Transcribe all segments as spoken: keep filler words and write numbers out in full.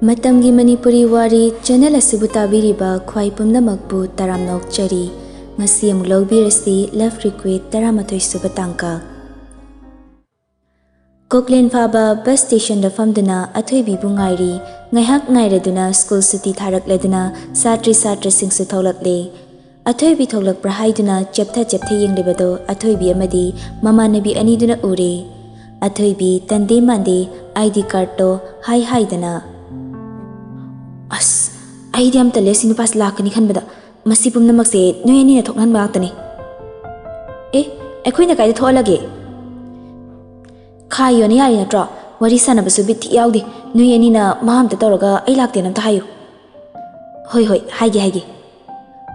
ꯃꯇꯝꯒꯤ ꯃꯅꯤꯄꯨꯔꯤ ꯋꯥꯔꯤ ꯆꯦꯅꯦꯜ ꯑꯁꯤꯕꯨ ꯇꯥꯕꯤꯔꯤꯕ ꯈ꯭ꯋꯥꯏ ꯄꯨꯝꯅꯃꯛꯄꯨ ꯇꯔꯥꯝꯅ ꯑꯣꯛꯆꯔꯤ꯫ ꯉꯁꯤ ꯑꯃꯨꯛ ꯂꯧꯕꯤꯔꯁꯤ Love Request ꯇꯔꯥꯃꯥꯊꯣꯏ ꯁꯨꯕ ꯇꯥꯡꯀꯛ꯫ ꯀꯣꯛꯂꯦꯟ ꯐꯥꯕ ꯕꯁ ꯁ꯭ꯇꯦꯁꯟꯗ ꯐꯝꯗꯨꯅ ꯑꯊꯣꯏꯕꯤꯕꯨ ꯉꯥꯏꯔꯤ꯫ ꯉꯥꯏꯍꯥꯛ ꯉꯥꯏꯔꯗꯨꯅ ꯁ꯭ꯀꯨꯜ ꯁꯨꯇꯤ ꯊꯥꯔꯛꯂꯗꯨꯅ ꯁꯥꯇ꯭ꯔꯤ ꯁꯥꯇ꯭ꯔꯁꯤꯡꯁꯨ ꯊꯣꯛꯂꯛꯂꯦ꯫ ꯑꯊꯣꯏꯕꯤ ꯊꯣꯛꯂꯛꯄ꯭ꯔꯥ ꯍꯥꯏꯗꯨꯅ ꯆꯦꯞꯊ ꯆꯦꯞꯊ ꯌꯦꯡꯂꯤꯕꯗꯣ ꯑꯊꯣꯏꯕꯤ ꯑꯃꯗꯤ ꯃꯃꯥꯟꯅꯕꯤ ꯑꯅꯤꯗꯨꯅ ꯎꯔꯦ꯫ ꯑꯊꯣꯏꯕꯤ ꯇꯟꯗꯦ ꯃꯥꯟꯗꯦ ID cardꯇꯣ ꯍꯥꯏ ꯍꯥꯏꯗꯅ, "ꯑꯁ, ꯑꯩꯗꯤ ꯌꯥꯝ ꯇꯜꯂꯦ ꯁꯤ ꯅꯨꯄꯥꯁꯤ ꯂꯥꯛꯀꯅꯤ ꯈꯟꯕꯗ꯫ ꯃꯁꯤ ꯄꯨꯝꯅꯃꯛꯁꯦ ꯅꯣꯏ ꯑꯅꯤꯅ ꯊꯣꯛꯍꯟꯕ ꯉꯥꯛꯇꯅꯤ꯫" "ꯑꯦ, ꯑꯩꯈꯣꯏꯅ ꯀꯥꯏꯗ ꯊꯣꯛꯍꯜꯂꯒꯦ?" "ꯈꯥꯏꯌꯣꯅ ꯌꯥꯔꯤ ꯅꯠꯇ꯭ꯔꯣ? ꯋꯥꯔꯤ ꯁꯥꯟꯅꯕꯁꯨ ꯕꯤꯠ ꯊꯤ ꯌꯥꯎꯗꯦ꯫ ꯅꯣꯏ ꯑꯅꯤꯅ ꯃꯥ ꯑꯝꯇ ꯇꯧꯔꯒ ꯑꯩ ꯂꯥꯛꯇꯦꯅ ꯑꯝꯇ ꯍꯥꯏꯌꯨ꯫" "ꯍꯣꯏ, ꯍꯣꯏ, ꯍꯥꯏꯒꯦ, ꯍꯥꯏꯒꯦ꯫"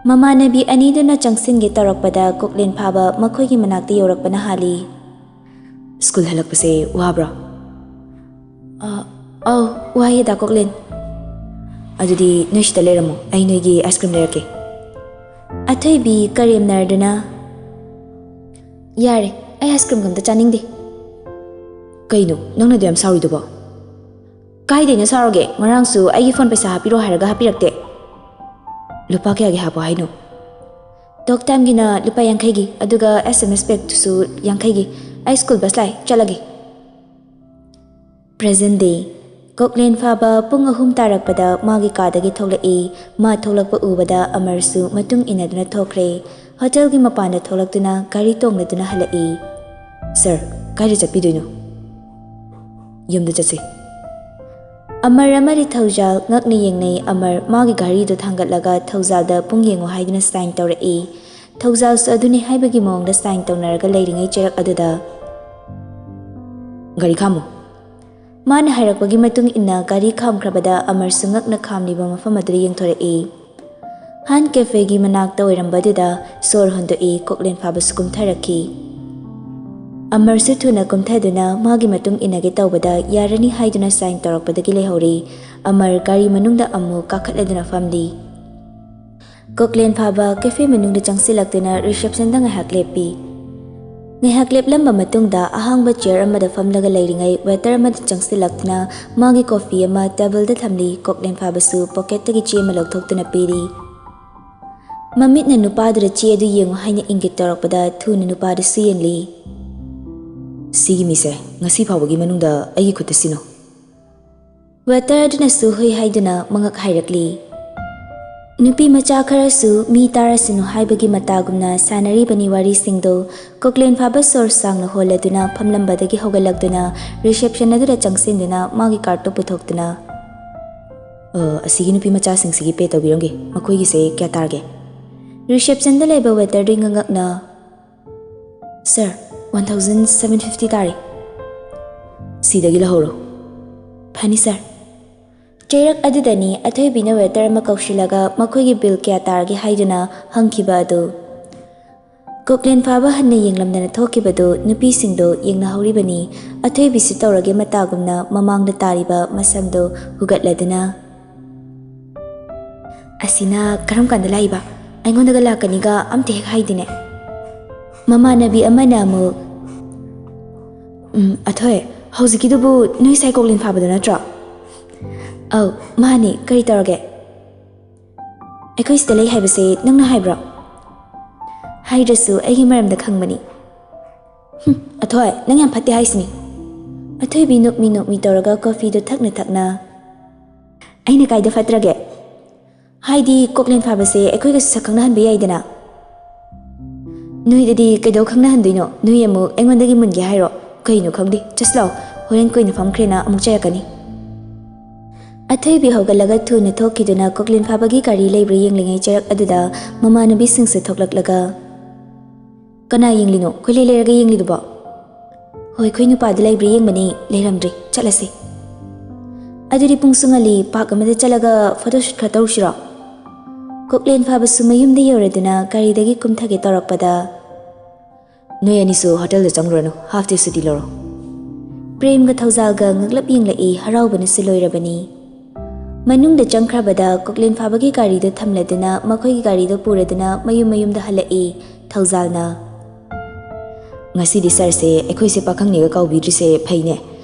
ꯃꯃꯥꯟꯅꯕꯤ ꯑꯅꯤꯗꯨꯅ ꯆꯪꯁꯤꯟꯒꯦ ꯇꯧꯔꯛꯄꯗ ꯀꯣꯛꯂꯦꯟ ꯐꯥꯕ ꯃꯈꯣꯏꯒꯤ ꯃꯅꯥꯛꯇ ꯌꯧꯔꯛꯄꯅ ꯍꯥꯜꯂꯤ꯫ "ꯁ꯭ꯀꯨꯜ ꯍꯜꯂꯛꯄꯁꯦ ꯋꯥꯕ꯭ꯔꯣ?" "ꯑ, ꯑꯧ, ꯋꯥꯏꯌꯦ ꯗꯥ ꯀꯣꯛꯂꯦꯟ꯫" "ꯑꯗꯨꯗꯤ ꯅꯣꯏ ꯁꯤꯗ ꯂꯩꯔꯝꯃꯣ, ꯑꯩ ꯅꯣꯏꯒꯤ ꯑꯥꯏꯁ ꯀ꯭ꯔꯤꯝ ꯂꯩꯔꯛꯀꯦ꯫" ꯑꯊꯣꯏꯕꯤ ꯀꯔꯦꯝꯅꯔꯗꯨꯅ, "ꯌꯥꯔꯦ, ꯑꯩ ꯑꯥꯏꯁ ꯀ꯭ꯔꯤꯝꯒ ꯑꯝꯇ ꯆꯥꯅꯤꯡꯗꯦ꯫" "ꯀꯩꯅꯣ ꯅꯪꯅ ꯑꯗꯨ ꯌꯥꯝ ꯁꯥꯎꯔꯤꯗꯨꯕꯣ?" "ꯀꯥꯏꯗꯩꯅꯣ ꯁꯥꯎꯔꯒꯦ? ꯉꯔꯥꯡꯁꯨ ꯑꯩꯒꯤ ꯐꯣꯟ ꯄꯩꯁꯥ ꯍꯥꯞꯄꯤꯔꯣ ꯍꯥꯏꯔꯒ ꯍꯥꯞꯄꯤꯔꯛꯇꯦ꯫" "ꯂꯨꯄꯥ ꯀꯌꯥꯒꯤ ꯍꯥꯞꯄꯣ ꯍꯥꯏꯅꯣ?" "ꯇꯣꯛ ꯇꯥꯏꯝꯒꯤꯅ ꯂꯨꯄꯥ ꯌꯥꯡꯈꯩꯒꯤ, ꯑꯗꯨꯒ SMS packꯇꯨꯁꯨ ꯌꯥꯡꯈꯩꯒꯤ꯫ ꯑꯩ ꯁ꯭ꯀꯨꯜ ꯕꯁ ꯂꯥꯛꯑꯦ, ꯆꯠꯂꯒꯦ꯫" Present day꯫ ꯀꯣꯛꯂꯦꯟ ꯐꯥꯕ ꯄꯨꯡ ꯑꯍꯨꯝ ꯇꯥꯔꯛꯄꯗ ꯃꯥꯒꯤ ꯀꯥꯗꯒꯤ ꯊꯣꯛꯂꯛꯏ꯫ ꯃꯥ ꯊꯣꯛꯂꯛꯄ ꯎꯕꯗ ꯑꯃꯔꯁꯨ ꯃꯇꯨꯡ ꯏꯟꯅꯗꯨꯅ ꯊꯣꯛꯈ꯭ꯔꯦ꯫ ꯍꯣꯇꯦꯜꯒꯤ ꯃꯄꯥꯟꯗ ꯊꯣꯛꯂꯛꯇꯨꯅ ꯒꯥꯔꯤ ꯇꯣꯡꯂꯗꯨꯅ ꯍꯜꯂꯛꯏ꯫ "Sir, ꯀꯥꯏꯗ ꯆꯠꯄꯤꯗꯣꯏꯅꯣ?" "ꯌꯨꯝꯗ ꯆꯠꯁꯤ꯫" ꯑꯃꯔ ꯑꯃꯗꯤ ꯊꯧꯖꯥꯜ ꯉꯛꯅ ꯌꯦꯡꯅꯩ꯫ ꯑꯃꯔ ꯃꯥꯒꯤ ꯘꯔꯤꯗꯨ ꯊꯥꯡꯒꯠꯂꯒ ꯊꯧꯖꯥꯜꯗ ꯄꯨꯡ ꯌꯦꯡꯉꯨ ꯍꯥꯏꯗꯨꯅ ꯁꯥꯏꯟ ꯇꯧꯔꯛꯏ꯫ ꯊꯧꯖꯥꯜꯁꯨ ꯑꯗꯨꯅꯤ ꯍꯥꯏꯕꯒꯤ ꯃꯑꯣꯡꯗ ꯁꯥꯏꯟ ꯇꯧꯅꯔꯒ ꯂꯩꯔꯤꯉꯩ ꯆꯔꯛ ꯑꯗꯨꯗ, "ꯒꯥꯔꯤ ꯈꯥꯝꯃꯨ꯫" ꯃꯥꯅ ꯍꯥꯏꯔꯛꯄꯒꯤ ꯃꯇꯨꯡ ꯏꯟꯅ ꯒꯥꯔꯤ ꯈꯥꯝꯈ꯭ꯔꯕꯗ ꯑꯃꯔꯁꯨ ꯉꯛꯅ ꯈꯥꯝꯂꯤꯕ ꯃꯐꯝ ꯑꯗꯨꯗ ꯌꯦꯡꯊꯣꯔꯛꯏ꯫ ꯍꯥꯟ ꯀꯦꯐꯦꯒꯤ ꯃꯅꯥꯛꯇ ꯑꯣꯏꯔꯝꯕ ꯑꯗꯨꯗ ꯁꯣꯔ ꯍꯣꯟꯗꯣꯛꯏ, ꯀꯣꯛꯂꯦꯟ ꯐꯥꯕꯁꯨ ꯀꯨꯝꯊꯔꯛꯈꯤ꯫ ꯑꯃꯔꯁꯨ ꯊꯨꯅ ꯀꯨꯝꯊꯗꯨꯅ ꯃꯥꯒꯤ ꯃꯇꯨꯡ ꯏꯟꯅꯒꯦ ꯇꯧꯕꯗ ꯌꯥꯔꯅꯤ ꯍꯥꯏꯗꯨꯅ ꯁꯥꯏꯟ ꯇꯧꯔꯛꯄꯗꯒꯤ ꯂꯩꯍꯧꯔꯤ꯫ ꯑꯃꯔ ꯒꯥꯔꯤ ꯃꯅꯨꯡꯗ ꯑꯃꯨꯛ ꯀꯥꯈꯠꯂꯗꯨꯅ ꯐꯝꯂꯤ꯫ ꯀꯣꯛꯂꯦꯟ ꯐꯥꯕ ꯀꯦꯐꯦ ꯃꯅꯨꯡꯗ ꯆꯪꯁꯤꯜꯂꯛꯇꯨꯅ ꯔꯤꯁꯦꯞꯁꯟꯗ ꯉꯥꯏꯍꯥꯛ ꯂꯦꯞꯄꯤ꯫ ꯉꯥꯏꯍꯥꯛ ꯂꯦꯞꯂꯝꯕ ꯃꯇꯨꯡꯗ ꯑꯍꯥꯡꯕ ꯆꯤꯌꯔ ꯑꯃꯗ ꯐꯝꯂꯒ ꯂꯩꯔꯤꯉꯩ ꯋꯦꯇꯔ ꯑꯃꯗ ꯆꯪꯁꯤꯜꯂꯛꯇꯨꯅ ꯃꯥꯒꯤ ꯀꯣꯐꯤ ꯑꯃ ꯇꯦꯕꯜꯗ ꯊꯝꯂꯤ꯫ ꯀꯣꯛꯂꯦꯟ ꯐꯥꯕꯁꯨ ꯄꯣꯀꯦꯠꯇꯒꯤ ꯆꯦ ꯑꯃ ꯂꯧꯊꯣꯛꯇꯨꯅ ꯄꯤꯔꯤ꯫ ꯃꯃꯤꯠꯅ ꯅꯨꯄꯥꯗꯨꯗ ꯆꯦ ꯑꯗꯨ ꯌꯦꯡꯉꯨ ꯍꯥꯏꯅ ꯏꯪꯒꯤꯠ ꯇꯧꯔꯛꯄꯗ ꯊꯨꯅ ꯅꯨꯄꯥꯗꯨꯁꯨ ꯌꯦꯡꯂꯤ꯫ "ꯁꯤꯒꯤ ꯃꯤꯁꯦ ꯉꯁꯤ ꯐꯥꯎꯕꯒꯤ ꯃꯅꯨꯡꯗ ꯑꯩꯒꯤ ꯈꯨꯠꯇ ꯁꯤꯅꯣ꯫" ꯋꯦꯇꯔ ꯑꯗꯨꯅꯁꯨ ꯍꯨꯏ ꯍꯥꯏꯗꯨꯅ ꯃꯉꯛ ꯍꯥꯏꯔꯛꯂꯤ꯫ ꯅꯨꯄꯤ ꯃꯆꯥ ꯈꯔꯁꯨ ꯃꯤ ꯇꯥꯔꯁꯅꯨ ꯍꯥꯏꯕꯒꯤ ꯃꯇꯥꯒꯨꯝꯅ ꯁꯥꯟꯅꯔꯤꯕꯅꯤ ꯋꯥꯔꯤꯁꯤꯡꯗꯣ꯫ ꯀꯣꯛꯂꯦꯟ ꯐꯥꯕ ꯁꯣꯔ ꯁꯥꯡꯅ ꯍꯣꯜꯂꯗꯨꯅ ꯐꯝꯂꯝꯕꯗꯒꯤ ꯍꯧꯒꯠꯂꯛꯇꯨꯅ ꯔꯤꯁꯦꯞꯁꯟ ꯑꯗꯨꯗ ꯆꯪꯁꯤꯟꯗꯨꯅ ꯃꯥꯒꯤ ꯀꯥꯔꯠꯇꯨ ꯄꯨꯊꯣꯛꯇꯨꯅ, "ꯑ, ꯑꯁꯤꯒꯤ ꯅꯨꯄꯤ ꯃꯆꯥꯁꯤꯡꯁꯤꯒꯤ ꯄꯦ ꯇꯧꯕꯤꯔꯝꯒꯦ꯫ ꯃꯈꯣꯏꯒꯤꯁꯦ ꯀꯌꯥ ꯇꯥꯔꯒꯦ?" ꯔꯤꯁꯦꯞꯁꯟꯗ ꯂꯩꯕ ꯋꯦꯇꯔꯗꯨ ꯉꯉꯛꯅ, "ꯁꯥꯔ, ꯋꯥꯟ ꯊꯥꯎꯖꯟ ꯁꯚꯦꯟ ꯐꯤꯐꯇꯤ ꯇꯥꯔꯦ꯫" "ꯁꯤꯗꯒꯤ ꯂꯧꯍꯧꯔꯣ꯫" "ꯐꯅꯤ, ꯁꯥꯔ꯫" ꯆꯩꯔꯛ ꯑꯗꯨꯗꯅꯤ ꯑꯊꯣꯏꯕꯤꯅ ꯋꯦꯇꯔ ꯑꯃ ꯀꯧꯁꯤꯜꯂꯒ ꯃꯈꯣꯏꯒꯤ ꯕꯤꯜ ꯀꯌꯥ ꯇꯥꯔꯒꯦ ꯍꯥꯏꯗꯨꯅ ꯍꯪꯈꯤꯕ ꯑꯗꯨ꯫ ꯀꯣꯛꯂꯦꯟ ꯐꯥꯕ ꯍꯟꯅ ꯌꯦꯡꯂꯝꯗꯅ ꯊꯣꯛꯈꯤꯕꯗꯨ ꯅꯨꯄꯤꯁꯤꯡꯗꯨ ꯌꯦꯡꯅꯍꯧꯔꯤꯕꯅꯤ꯫ ꯑꯊꯣꯏꯕꯤꯁꯨ ꯇꯧꯔꯒꯦ ꯃꯇꯥꯒꯨꯝꯅ ꯃꯃꯥꯡꯗ ꯇꯥꯔꯤꯕ ꯃꯁꯝꯗꯨ ꯍꯨꯒꯠꯂꯗꯨꯅ, "ꯑꯁꯤꯅ ꯀꯔꯝ ꯀꯥꯟꯗ ꯂꯥꯛꯏꯕ? ꯑꯩꯉꯣꯟꯗꯒ ꯂꯥꯛꯀꯅꯤꯒ ꯑꯝꯇ ꯍꯦꯛ ꯍꯥꯏꯗꯦꯅꯦ꯫" ꯃꯃꯥꯟꯅꯕꯤ ꯑꯃꯅ ꯑꯃꯨꯛ, "ꯎꯝ, ꯑꯊꯣꯏ, ꯍꯧꯖꯤꯛꯀꯤꯗꯨꯕꯨ ꯅꯣꯏ ꯁꯥꯏ ꯀꯣꯛꯂꯦꯟ ꯐꯥꯕꯗꯣ ꯅꯠꯇ꯭ꯔꯣ?" "ꯑꯧ, ꯃꯥꯅꯦ꯫ ꯀꯔꯤ ꯇꯧꯔꯒꯦ?" "ꯑꯩꯈꯣꯏ ꯁꯤꯗ ꯂꯩ ꯍꯥꯏꯕꯁꯦ ꯅꯪꯅ ꯍꯥꯏꯕ꯭ꯔꯣ?" "ꯍꯥꯏꯗ꯭ꯔꯁꯨ ꯑꯩꯒꯤ ꯃꯔꯝꯗ ꯈꯪꯕꯅꯤ꯫" "ꯍꯨꯝ, ꯑꯊꯣꯏ, ꯅꯪ ꯌꯥꯝ ꯐꯠꯇꯦ ꯍꯥꯏꯁꯤꯅꯤ꯫" ꯑꯊꯣꯏꯕꯤ ꯅꯣꯛꯃꯤ ꯅꯣꯛꯃꯤ ꯇꯧꯔꯒ ꯀꯣꯐꯤꯗꯨ ꯊꯛꯅ ꯊꯛꯅ, "ꯑꯩꯅ ꯀꯥꯏꯗ ꯐꯠꯇ꯭ꯔꯒꯦ? ꯍꯥꯏꯗꯤ ꯀꯣꯛꯂꯦꯟ ꯐꯥꯕꯁꯦ ꯑꯩꯈꯣꯏꯒꯁꯨ ꯁꯛ ꯈꯪꯅꯍꯟꯕ ꯌꯥꯏꯗꯅ꯫" "ꯅꯣꯏꯗꯗꯤ ꯀꯩꯗꯧ ꯈꯪꯅꯍꯟꯗꯣꯏꯅꯣ? ꯅꯣꯏ ꯑꯃꯨꯛ ꯑꯩꯉꯣꯟꯗꯒꯤ ꯃꯨꯟꯒꯦ ꯍꯥꯏꯔꯣ? ꯀꯩꯅꯣ ꯈꯪꯗꯦ, ꯆꯠꯁꯤ ꯂꯥꯎ꯫ ꯍꯣꯔꯦꯟ ꯀꯨꯏꯅ ꯐꯝꯈ꯭ꯔꯦꯅ ꯑꯃꯨꯛ ꯆꯩꯔꯛꯀꯅꯤ꯫" ꯑꯊꯣꯏꯕꯤ ꯍꯧꯒꯠꯂꯒ ꯊꯨꯅ ꯊꯣꯛꯈꯤꯗꯨꯅ ꯀꯣꯛꯂꯦꯟ ꯐꯥꯕꯒꯤ ꯒꯥꯔꯤ ꯂꯩꯕ꯭ꯔꯥ ꯌꯦꯡꯂꯤꯉꯩ ꯆꯩꯔꯛ ꯑꯗꯨꯗ ꯃꯃꯥꯟꯅꯕꯤꯁꯤꯡꯁꯨ ꯊꯣꯛꯂꯛꯂꯒ, "ꯀꯅꯥ ꯌꯦꯡꯂꯤꯅꯣ? ꯀꯣꯏꯂꯩ ꯂꯩꯔꯒ ꯌꯦꯡꯂꯤꯗꯨꯕꯣ?" "ꯍꯣꯏ, ꯑꯩꯈꯣꯏ ꯅꯨꯄꯥꯗꯨ ꯂꯩꯕ꯭ꯔꯥ ꯌꯦꯡꯕꯅꯤ, ꯂꯩꯔꯝꯗ꯭ꯔꯤ꯫ ꯆꯠꯂꯁꯤ꯫" "ꯑꯗꯨꯗꯤ ꯄꯨꯡꯁꯨ ꯉꯜꯂꯤ, ꯄꯥꯔꯛ ꯑꯃꯗ ꯆꯠꯂꯒ ꯐꯣꯇꯣ ꯁꯨꯠ ꯈꯔ ꯇꯧꯔꯨꯁꯤꯔꯣ?" ꯀꯣꯛꯂꯦꯟ ꯐꯥꯕꯁꯨ ꯃꯌꯨꯝꯗ ꯌꯧꯔꯗꯨꯅ ꯒꯥꯔꯤꯗꯒꯤ ꯀꯨꯝꯊꯒꯦ ꯇꯧꯔꯛꯄꯗ, "ꯅꯣꯏ ꯑꯅꯤꯁꯨ ꯍꯣꯇꯦꯜꯗ ꯆꯪꯂꯨꯔꯅꯨ, ꯍꯥꯐ ꯗꯦ ꯁꯨꯇꯤ ꯂꯧꯔꯣ꯫" ꯄ꯭ꯔꯦꯝꯒ ꯊꯧꯖꯥꯜꯒ ꯉꯛꯂꯞ ꯌꯦꯡꯂꯛꯏ, ꯍꯔꯥꯎꯕꯅꯁꯨ ꯂꯣꯏꯔꯕꯅꯤ꯫ ꯃꯅꯨꯡꯗ ꯆꯪꯈ꯭ꯔꯕꯗ ꯀꯣꯛꯂꯦꯟ ꯐꯥꯕꯒꯤ ꯒꯥꯔꯤꯗꯨ ꯊꯝꯂꯗꯨꯅ ꯃꯈꯣꯏꯒꯤ ꯒꯥꯔꯤꯗꯨ ꯄꯨꯔꯗꯨꯅ ꯃꯌꯨꯝ ꯃꯌꯨꯝꯗ ꯍꯜꯂꯛꯏ ꯊꯧꯖꯥꯜꯅ꯫ "ꯉꯁꯤꯗꯤ ꯁꯥꯔꯁꯦ ꯑꯩꯈꯣꯏꯁꯦ ꯄꯥꯈꯪꯅꯤꯒ ꯀꯥꯎꯕꯤꯗ꯭ꯔꯤꯁꯦ ꯐꯩꯅꯦ꯫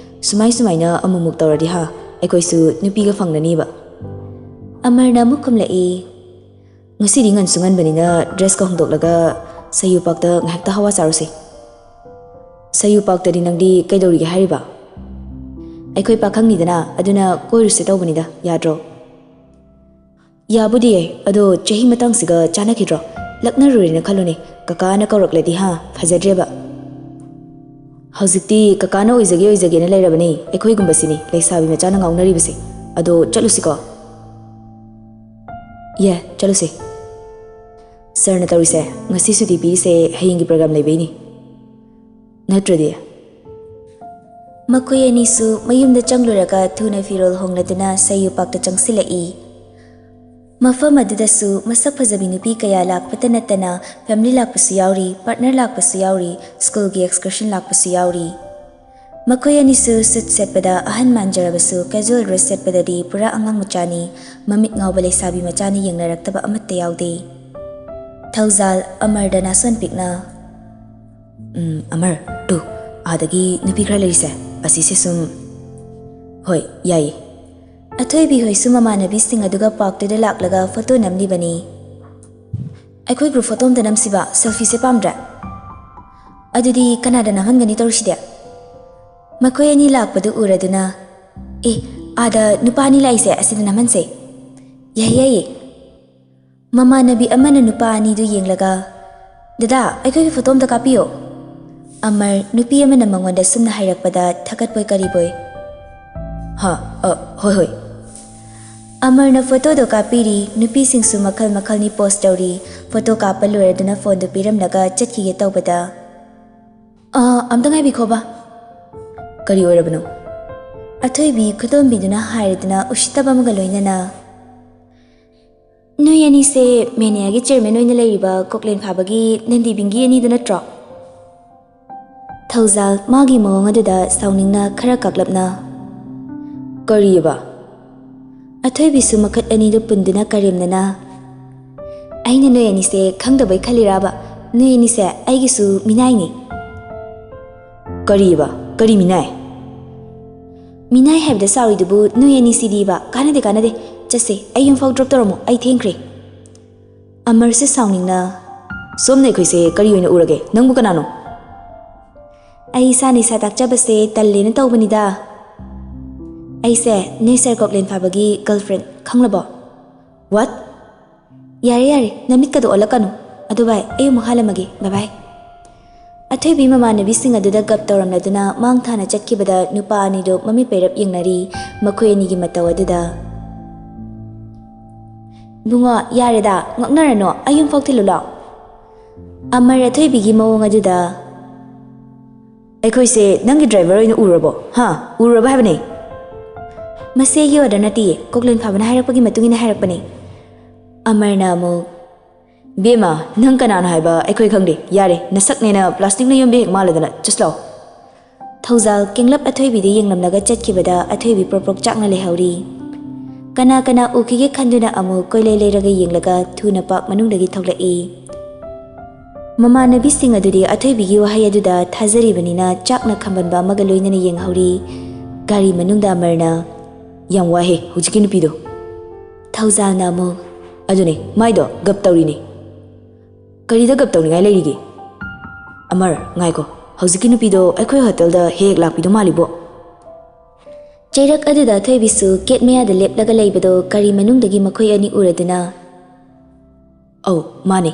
ꯁꯨꯃꯥꯏ ꯁꯨꯃꯥꯏꯅ ꯑꯃꯨꯛꯃꯨꯛ ꯇꯧꯔꯗꯤ ꯍꯥ, ꯑꯩꯈꯣꯏꯁꯨ ꯅꯨꯄꯤꯒ ꯐꯪꯂꯅꯤꯕ"꯫ ꯑꯃꯔꯅ ꯑꯃꯨꯛ ꯈꯨꯝꯂꯛꯏ, "ꯉꯁꯤꯗꯤ ꯉꯟꯁꯨ ꯉꯟꯕꯅꯤꯅ ꯗ꯭ꯔꯦꯁꯀ ꯍꯣꯡꯗꯣꯛꯂꯒ ꯁꯌꯨ ꯄꯥꯛꯇ ꯉꯥꯏꯍꯥꯛꯇ ꯍꯋꯥ ꯆꯥꯔꯨꯁꯦ"꯫ "ꯁꯌꯨ ꯄꯥꯛꯇꯗꯤ ꯅꯪꯗꯤ ꯀꯩꯗꯧꯔꯤꯒꯦ ꯍꯥꯏꯔꯤꯕ?" "ꯑꯩꯈꯣꯏ ꯄꯥꯈꯪꯅꯤꯗꯅ, ꯑꯗꯨꯅ ꯀꯣꯏꯔꯨꯁꯦ ꯇꯧꯕꯅꯤꯗ, ꯌꯥꯗ꯭ꯔꯣ?" "ꯌꯥꯕꯨꯗꯤ ꯌꯥꯏ, ꯑꯗꯣ ꯆꯍꯤ ꯃꯇꯥꯡꯁꯤꯒ ꯆꯥꯟꯅꯈꯤꯗ꯭ꯔꯣ? ꯂꯛꯅꯔꯨꯔꯦꯅ ꯈꯜꯂꯨꯅꯦ, ꯀꯀꯥꯅ ꯀꯧꯔꯛꯂꯗꯤ ꯍꯥ, ꯐꯖꯗ꯭ꯔꯦꯕ"꯫ "ꯍꯧꯖꯤꯛꯇꯤ ꯀꯀꯥꯅ ꯑꯣꯏꯖꯒꯦ ꯑꯣꯏꯖꯒꯦꯅ ꯂꯩꯔꯕꯅꯤ, ꯑꯩꯈꯣꯏꯒꯨꯝꯕꯁꯤꯅꯤ ꯂꯩꯁꯥꯕꯤ ꯃꯆꯥꯅ ꯉꯥꯎꯅꯔꯤꯕꯁꯦ꯫ ꯑꯗꯣ ꯆꯠꯂꯨꯁꯤꯀꯣ"꯫ "ꯌꯦ, ꯆꯠꯂꯨꯁꯦ꯫ ꯁꯥꯔꯅ ꯇꯧꯔꯤꯁꯦ, ꯉꯁꯤ ꯁꯨꯇꯤ ꯄꯤꯔꯤꯁꯦ ꯍꯌꯦꯡꯒꯤ ꯄ꯭ꯔꯣꯒ꯭ꯔꯥꯝ ꯂꯩꯕꯩꯅꯤ꯫ ꯅꯠꯇ꯭ꯔꯗꯤ?" ꯃꯈꯣꯏ ꯑꯅꯤꯁꯨ ꯃꯌꯨꯝꯗ ꯆꯪꯂꯨꯔꯒ ꯊꯨꯅ ꯐꯤꯔꯣꯜ ꯍꯣꯡꯂꯗꯨꯅ ꯁꯌꯨ ꯄꯥꯛꯇ ꯆꯪꯁꯤꯜꯂꯛꯏ꯫ ꯃꯐꯝ ꯑꯗꯨꯗꯁꯨ ꯃꯁꯛ ꯐꯖꯕꯤ ꯅꯨꯄꯤ ꯀꯌꯥ ꯂꯥꯛꯄꯇ ꯅꯠꯇꯅ ꯐꯦꯃꯤꯂꯤ ꯂꯥꯛꯄꯁꯨ ꯌꯥꯎꯔꯤ, ꯄꯥꯔꯠꯅꯔ ꯂꯥꯛꯄꯁꯨ ꯌꯥꯎꯔꯤ, ꯁ꯭ꯀꯨꯜꯒꯤ ꯑꯦꯛꯁꯀꯔꯁꯟ ꯂꯥꯛꯄꯁꯨ ꯌꯥꯎꯔꯤ꯫ ꯃꯈꯣꯏ ꯑꯅꯤꯁꯨ ꯁꯨꯠ ꯁꯦꯠꯄꯗ ꯑꯍꯟ ꯃꯥꯟꯖꯔꯕꯁꯨ ꯀꯦꯖꯨꯋꯦꯜ ꯗ꯭ꯔꯦꯁ ꯁꯦꯠꯄꯗꯗꯤ ꯄꯨꯔꯥ ꯑꯉꯥꯡ ꯃꯆꯥꯅꯤ, ꯃꯃꯤꯠ ꯉꯥꯎꯕ ꯂꯩꯁꯥꯕꯤ ꯃꯆꯥꯅ ꯌꯦꯡꯅꯔꯛꯇꯕ ꯑꯃꯠꯇ ꯌꯥꯎꯗꯦ꯫ ꯊꯧꯖꯥꯜ ꯑꯃꯔꯗ ꯅꯥꯁꯣꯟ ꯄꯤꯛꯅ, "ꯎꯝ, ꯑꯃꯔ, ꯇꯨ, ꯑꯥꯗꯒꯤ ꯅꯨꯄꯤ ꯈꯔ ꯂꯩꯔꯤꯁꯦ, ꯑꯁꯤꯁꯦ ꯁꯨꯝ"꯫ "ꯍꯣꯏ, ꯌꯥꯏꯌꯦ"꯫ ꯑꯊꯣꯏꯕꯤ ꯍꯣꯏꯁꯨ ꯃꯃꯥꯟꯅꯕꯤꯁꯤꯡ ꯑꯗꯨꯒ ꯄꯥꯔꯛꯇꯨꯗ ꯂꯥꯛꯂꯒ ꯐꯣꯇꯣ ꯅꯝꯂꯤꯕꯅꯤ꯫ "ꯑꯩꯈꯣꯏ ꯒ꯭ꯔꯨꯞ ꯐꯣꯇꯣ ꯑꯝꯇ ꯅꯝꯁꯤꯕ, ꯁꯦꯜꯐꯤꯁꯦ ꯄꯥꯝꯗ꯭ꯔꯦ"꯫ "ꯑꯗꯨꯗꯤ ꯀꯅꯥꯗ ꯅꯝꯍꯟꯒꯅꯤ ꯇꯧꯔꯤꯁꯤꯗꯤ?" ꯃꯈꯣꯏ ꯑꯅꯤ ꯂꯥꯛꯄꯗꯨ ꯎꯔꯗꯨꯅ, "ꯑꯦ, ꯑꯥꯗ ꯅꯨꯄꯥ ꯑꯅꯤ ꯂꯥꯛꯏꯁꯦ, ꯑꯁꯤꯗ ꯅꯝꯍꯟꯁꯦ"꯫ "ꯌꯥꯏꯌꯦ, ꯌꯥꯏꯌꯦ"꯫ ꯃꯃꯥꯟꯅꯕꯤ ꯑꯃꯅ ꯅꯨꯄꯥ ꯑꯅꯤꯗꯨ ꯌꯦꯡꯂꯒ, "ꯗꯗꯥ, ꯑꯩꯈꯣꯏꯒꯤ ꯐꯣꯇꯣ ꯑꯝꯇ ꯀꯥꯞꯄꯤꯌꯣ"꯫ ꯑꯃꯔ, ꯅꯨꯄꯤ ꯑꯃꯅ ꯃꯉꯣꯟꯗ ꯁꯨꯝꯅ ꯍꯥꯏꯔꯛꯄꯗ ꯊꯀꯠꯄꯣꯏ ꯀꯔꯤꯕꯣꯏ, "ꯍꯥ, ꯑ, ꯍꯣꯏ, ꯍꯣꯏ"꯫ ꯑꯃꯔꯅ ꯐꯣꯇꯣꯗꯣ ꯀꯥꯞꯄꯤꯔꯤ, ꯅꯨꯄꯤꯁꯤꯡꯁꯨ ꯃꯈꯜ ꯃꯈꯜꯅꯤ ꯄꯣꯁ ꯇꯧꯔꯤ꯫ ꯐꯣꯇꯣ ꯀꯥꯞꯄ ꯂꯣꯏꯔꯗꯨꯅ ꯐꯣꯟꯗꯨ ꯄꯤꯔꯝꯂꯒ ꯆꯠꯈꯤꯒꯦ ꯇꯧꯕꯗ, "ꯑ, ꯑꯝꯇ ꯉꯥꯏꯕꯤꯈꯣꯕ"꯫ "ꯀꯔꯤ ꯑꯣꯏꯔꯕꯅꯣ?" ꯑꯊꯣꯏꯕꯤ ꯈꯨꯗꯣꯝꯕꯤꯗꯨꯅ ꯍꯥꯏꯔꯗꯨꯅ ꯎꯁꯤꯠꯇꯕ ꯑꯃꯒ ꯂꯣꯏꯅꯅ, "ꯅꯣꯏ ꯑꯅꯤꯁꯦ ꯃꯦꯅꯤꯌꯥꯒꯤ ꯆꯤꯌꯔꯃꯦꯟ ꯑꯣꯏꯅ ꯂꯩꯔꯤꯕ ꯀꯣꯛꯂꯦꯟ ꯐꯥꯕꯒꯤ ꯅꯟꯗꯤ ꯕꯤꯡꯒꯤ ꯑꯅꯤꯗꯨ ꯅꯠꯇ꯭ꯔꯣ?" ꯊꯧꯖꯥꯜ ꯃꯥꯒꯤ ꯃꯑꯣꯡ ꯑꯗꯨꯗ ꯁꯥꯎꯅꯤꯡꯅ ꯈꯔ ꯀꯥꯛꯂꯞꯅ, "ꯀꯔꯤꯑꯕ?" ꯑꯊꯣꯏꯕꯤꯁꯨ ꯃꯈꯨꯠ ꯑꯅꯤꯗꯨ ꯄꯨꯟꯗꯨꯅ ꯀꯔꯦꯝꯅꯅ, "ꯑꯩꯅ ꯅꯣꯏ ꯑꯅꯤꯁꯦ ꯈꯪꯗꯕꯩ ꯈꯜꯂꯤꯔꯕ? ꯅꯣꯏ ꯑꯅꯤꯁꯦ ꯑꯩꯒꯤꯁꯨ ꯃꯤꯅꯥꯏꯅꯤ"꯫ ꯀꯔꯤꯕ? ꯀꯔꯤ ꯃꯤꯅꯥꯏ? ꯃꯤꯅꯥꯏ ꯍꯥꯏꯕꯗ ꯁꯥꯎꯔꯤꯗꯨꯕꯨ ꯅꯣꯏ ꯑꯅꯤꯁꯤꯗꯤꯕ꯫ ꯀꯥꯟꯅꯗꯦ, ꯀꯥꯟꯅꯗꯦ꯫ ꯆꯠꯁꯦ, ꯑꯩ ꯌꯨꯝꯐꯥꯎ ꯗ꯭ꯔꯣꯞ ꯇꯧꯔꯝꯃꯣ, ꯑꯩ ꯊꯦꯡꯈ꯭ꯔꯦ꯫ ꯑꯃꯔꯁꯦ ꯁꯥꯎꯅꯤꯡꯅ, "ꯁꯣꯝꯅ ꯑꯩꯈꯣꯏꯁꯦ ꯀꯔꯤ ꯑꯣꯏꯅ ꯎꯔꯒꯦ? ꯅꯪꯕꯨ ꯀꯅꯥꯅꯣ?" "ꯑꯩ ꯏꯁꯥꯅ ꯏꯁꯥ ꯇꯥꯛꯆꯕꯁꯦ ꯇꯜꯂꯦꯅ ꯇꯧꯕꯅꯤꯗ꯫ ꯑꯩꯁꯦ ꯅꯣꯏ ꯁꯔ ꯀꯣꯛꯂꯦꯟ ꯐꯥꯕꯒꯤ ꯒꯔꯜꯐ꯭ꯔꯦꯟ, ꯈꯪꯂꯕꯣ?" "ꯋꯥꯠ?" "ꯌꯥꯔꯦ, ꯌꯥꯔꯦ, ꯅꯃꯤꯠꯀꯗꯣ ꯑꯣꯜꯂꯛꯀꯅꯨ꯫ ꯑꯗꯨ ꯚꯥꯏ, ꯑꯩ ꯑꯃꯨꯛ ꯍꯜꯂꯝꯃꯒꯦ꯫ ꯕꯥꯏ ꯕꯥꯏ꯫" ꯑꯊꯣꯏꯕꯤ ꯃꯃꯥꯟꯅꯕꯤꯁꯤꯡ ꯑꯗꯨꯗ ꯒꯞ ꯇꯧꯔꯝꯂꯗꯨꯅ ꯃꯥꯡ ꯊꯥꯅ ꯆꯠꯈꯤꯕꯗ ꯅꯨꯄꯥ ꯑꯅꯤꯗꯨ ꯃꯃꯤꯠ ꯄꯩꯔꯞ ꯌꯦꯡꯅꯔꯤ꯫ ꯃꯈꯣꯏ ꯑꯅꯤꯒꯤ ꯃꯇꯧ ꯑꯗꯨꯗ, "ꯏꯕꯨꯡꯉꯣ, ꯌꯥꯔꯦꯗ, ꯉꯛꯅꯔꯅꯣ, ꯑꯩ ꯌꯨꯝꯐꯥꯎ ꯊꯤꯜꯂꯨ ꯂꯥꯎ꯫" ꯑꯃꯔ ꯑꯊꯣꯏꯕꯤꯒꯤ ꯃꯑꯣꯡ ꯑꯗꯨꯗ, "ꯑꯩꯈꯣꯏꯁꯦ ꯅꯪꯒꯤ ꯗ꯭ꯔꯥꯏꯚꯔ ꯑꯣꯏꯅ ꯎꯔꯕꯣ? ꯍꯥ? ꯎꯔꯕ ꯍꯥꯏꯕꯅꯦ?" "ꯃꯁꯤ ꯑꯩꯒꯤ ꯑꯣꯔꯗꯔ ꯅꯠꯇꯤꯌꯦ, ꯀꯣꯛꯂꯦꯟ ꯐꯥꯕꯅ ꯍꯥꯏꯔꯛꯄꯒꯤ ꯃꯇꯨꯡ ꯏꯟꯅ ꯍꯥꯏꯔꯛꯄꯅꯦ꯫" ꯑꯃꯔꯅ ꯑꯃꯨꯛ, "ꯕꯦꯝꯃ, ꯅꯪ ꯀꯅꯥꯅꯣ ꯍꯥꯏꯕ ꯑꯩꯈꯣꯏ ꯈꯪꯗꯦ꯫ ꯌꯥꯔꯦ, ꯅꯁꯛꯅꯦꯅ ꯄ꯭ꯂꯥꯁꯇꯤꯛꯅ ꯌꯣꯝꯕꯤ ꯍꯦꯛ ꯃꯥꯜꯂꯗꯅ꯫ ꯆꯠꯁꯤ ꯂꯥꯎ꯫" ꯊꯧꯖꯥꯜ ꯀꯦꯡꯂꯞ ꯑꯊꯣꯏꯕꯤꯗ ꯌꯦꯡꯂꯝꯂꯒ ꯆꯠꯈꯤꯕꯗ ꯑꯊꯣꯏꯕꯤ ꯄ꯭ꯔꯣꯛ ꯄ꯭ꯔꯣꯛ ꯆꯥꯛꯅ ꯂꯩꯍꯧꯔꯤ꯫ ꯀꯅꯥ ꯀꯅꯥ ꯎꯈꯤꯒꯦ ꯈꯟꯗꯨꯅ ꯑꯃꯨꯛ ꯀꯣꯏꯂꯩ ꯂꯩꯔꯒ ꯌꯦꯡꯂꯒ ꯊꯨꯅ ꯄꯥꯛ ꯃꯅꯨꯡꯗꯒꯤ ꯊꯣꯛꯂꯛꯏ꯫ ꯃꯃꯥꯟꯅꯕꯤꯁꯤꯡ ꯑꯗꯨꯗꯤ ꯑꯊꯣꯏꯕꯤꯒꯤ ꯋꯥꯍꯩ ꯑꯗꯨꯗ ꯊꯥꯖꯔꯤꯕꯅꯤꯅ ꯆꯥꯛꯅ ꯈꯝꯕꯟꯕ ꯑꯃꯒ ꯂꯣꯏꯅꯅ ꯌꯦꯡꯍꯧꯔꯤ꯫ ꯒꯥꯔꯤ ꯃꯅꯨꯡꯗ ꯑꯃꯔꯅ, "ꯌꯥꯝ ꯋꯥꯍꯦ ꯍꯧꯖꯤꯛꯀꯤ ꯅꯨꯄꯤꯗꯣ꯫" ꯊꯧꯖꯥꯜꯅ ꯑꯃꯨꯛ, "ꯑꯗꯨꯅꯦ, ꯃꯥꯏꯗꯣ ꯒꯞ ꯇꯧꯔꯤꯅꯦ꯫" "ꯀꯔꯤꯗ ꯒꯞ ꯇꯧꯅꯤꯡꯉꯥꯏ ꯂꯩꯔꯤꯒꯦ?" "ꯑꯃꯔ, ꯉꯥꯏꯈꯣ, ꯍꯧꯖꯤꯛꯀꯤ ꯅꯨꯄꯤꯗꯣ ꯑꯩꯈꯣꯏ ꯍꯣꯇꯦꯜꯗ ꯍꯦꯛ ꯍꯦꯛ ꯂꯥꯛꯄꯤꯗꯣ ꯃꯥꯜꯂꯤꯕꯣ꯫" ꯆꯩꯔꯛ ꯑꯗꯨꯗ ꯊꯣꯏꯕꯤꯁꯨ ꯒꯦꯠ ꯃꯌꯥꯗ ꯂꯦꯞꯂꯒ ꯂꯩꯕꯗꯣ ꯒꯥꯔꯤ ꯃꯅꯨꯡꯗꯒꯤ ꯃꯈꯣꯏ ꯑꯅꯤ ꯎꯔꯗꯨꯅ, "ꯑꯧ, ꯃꯥꯅꯦ꯫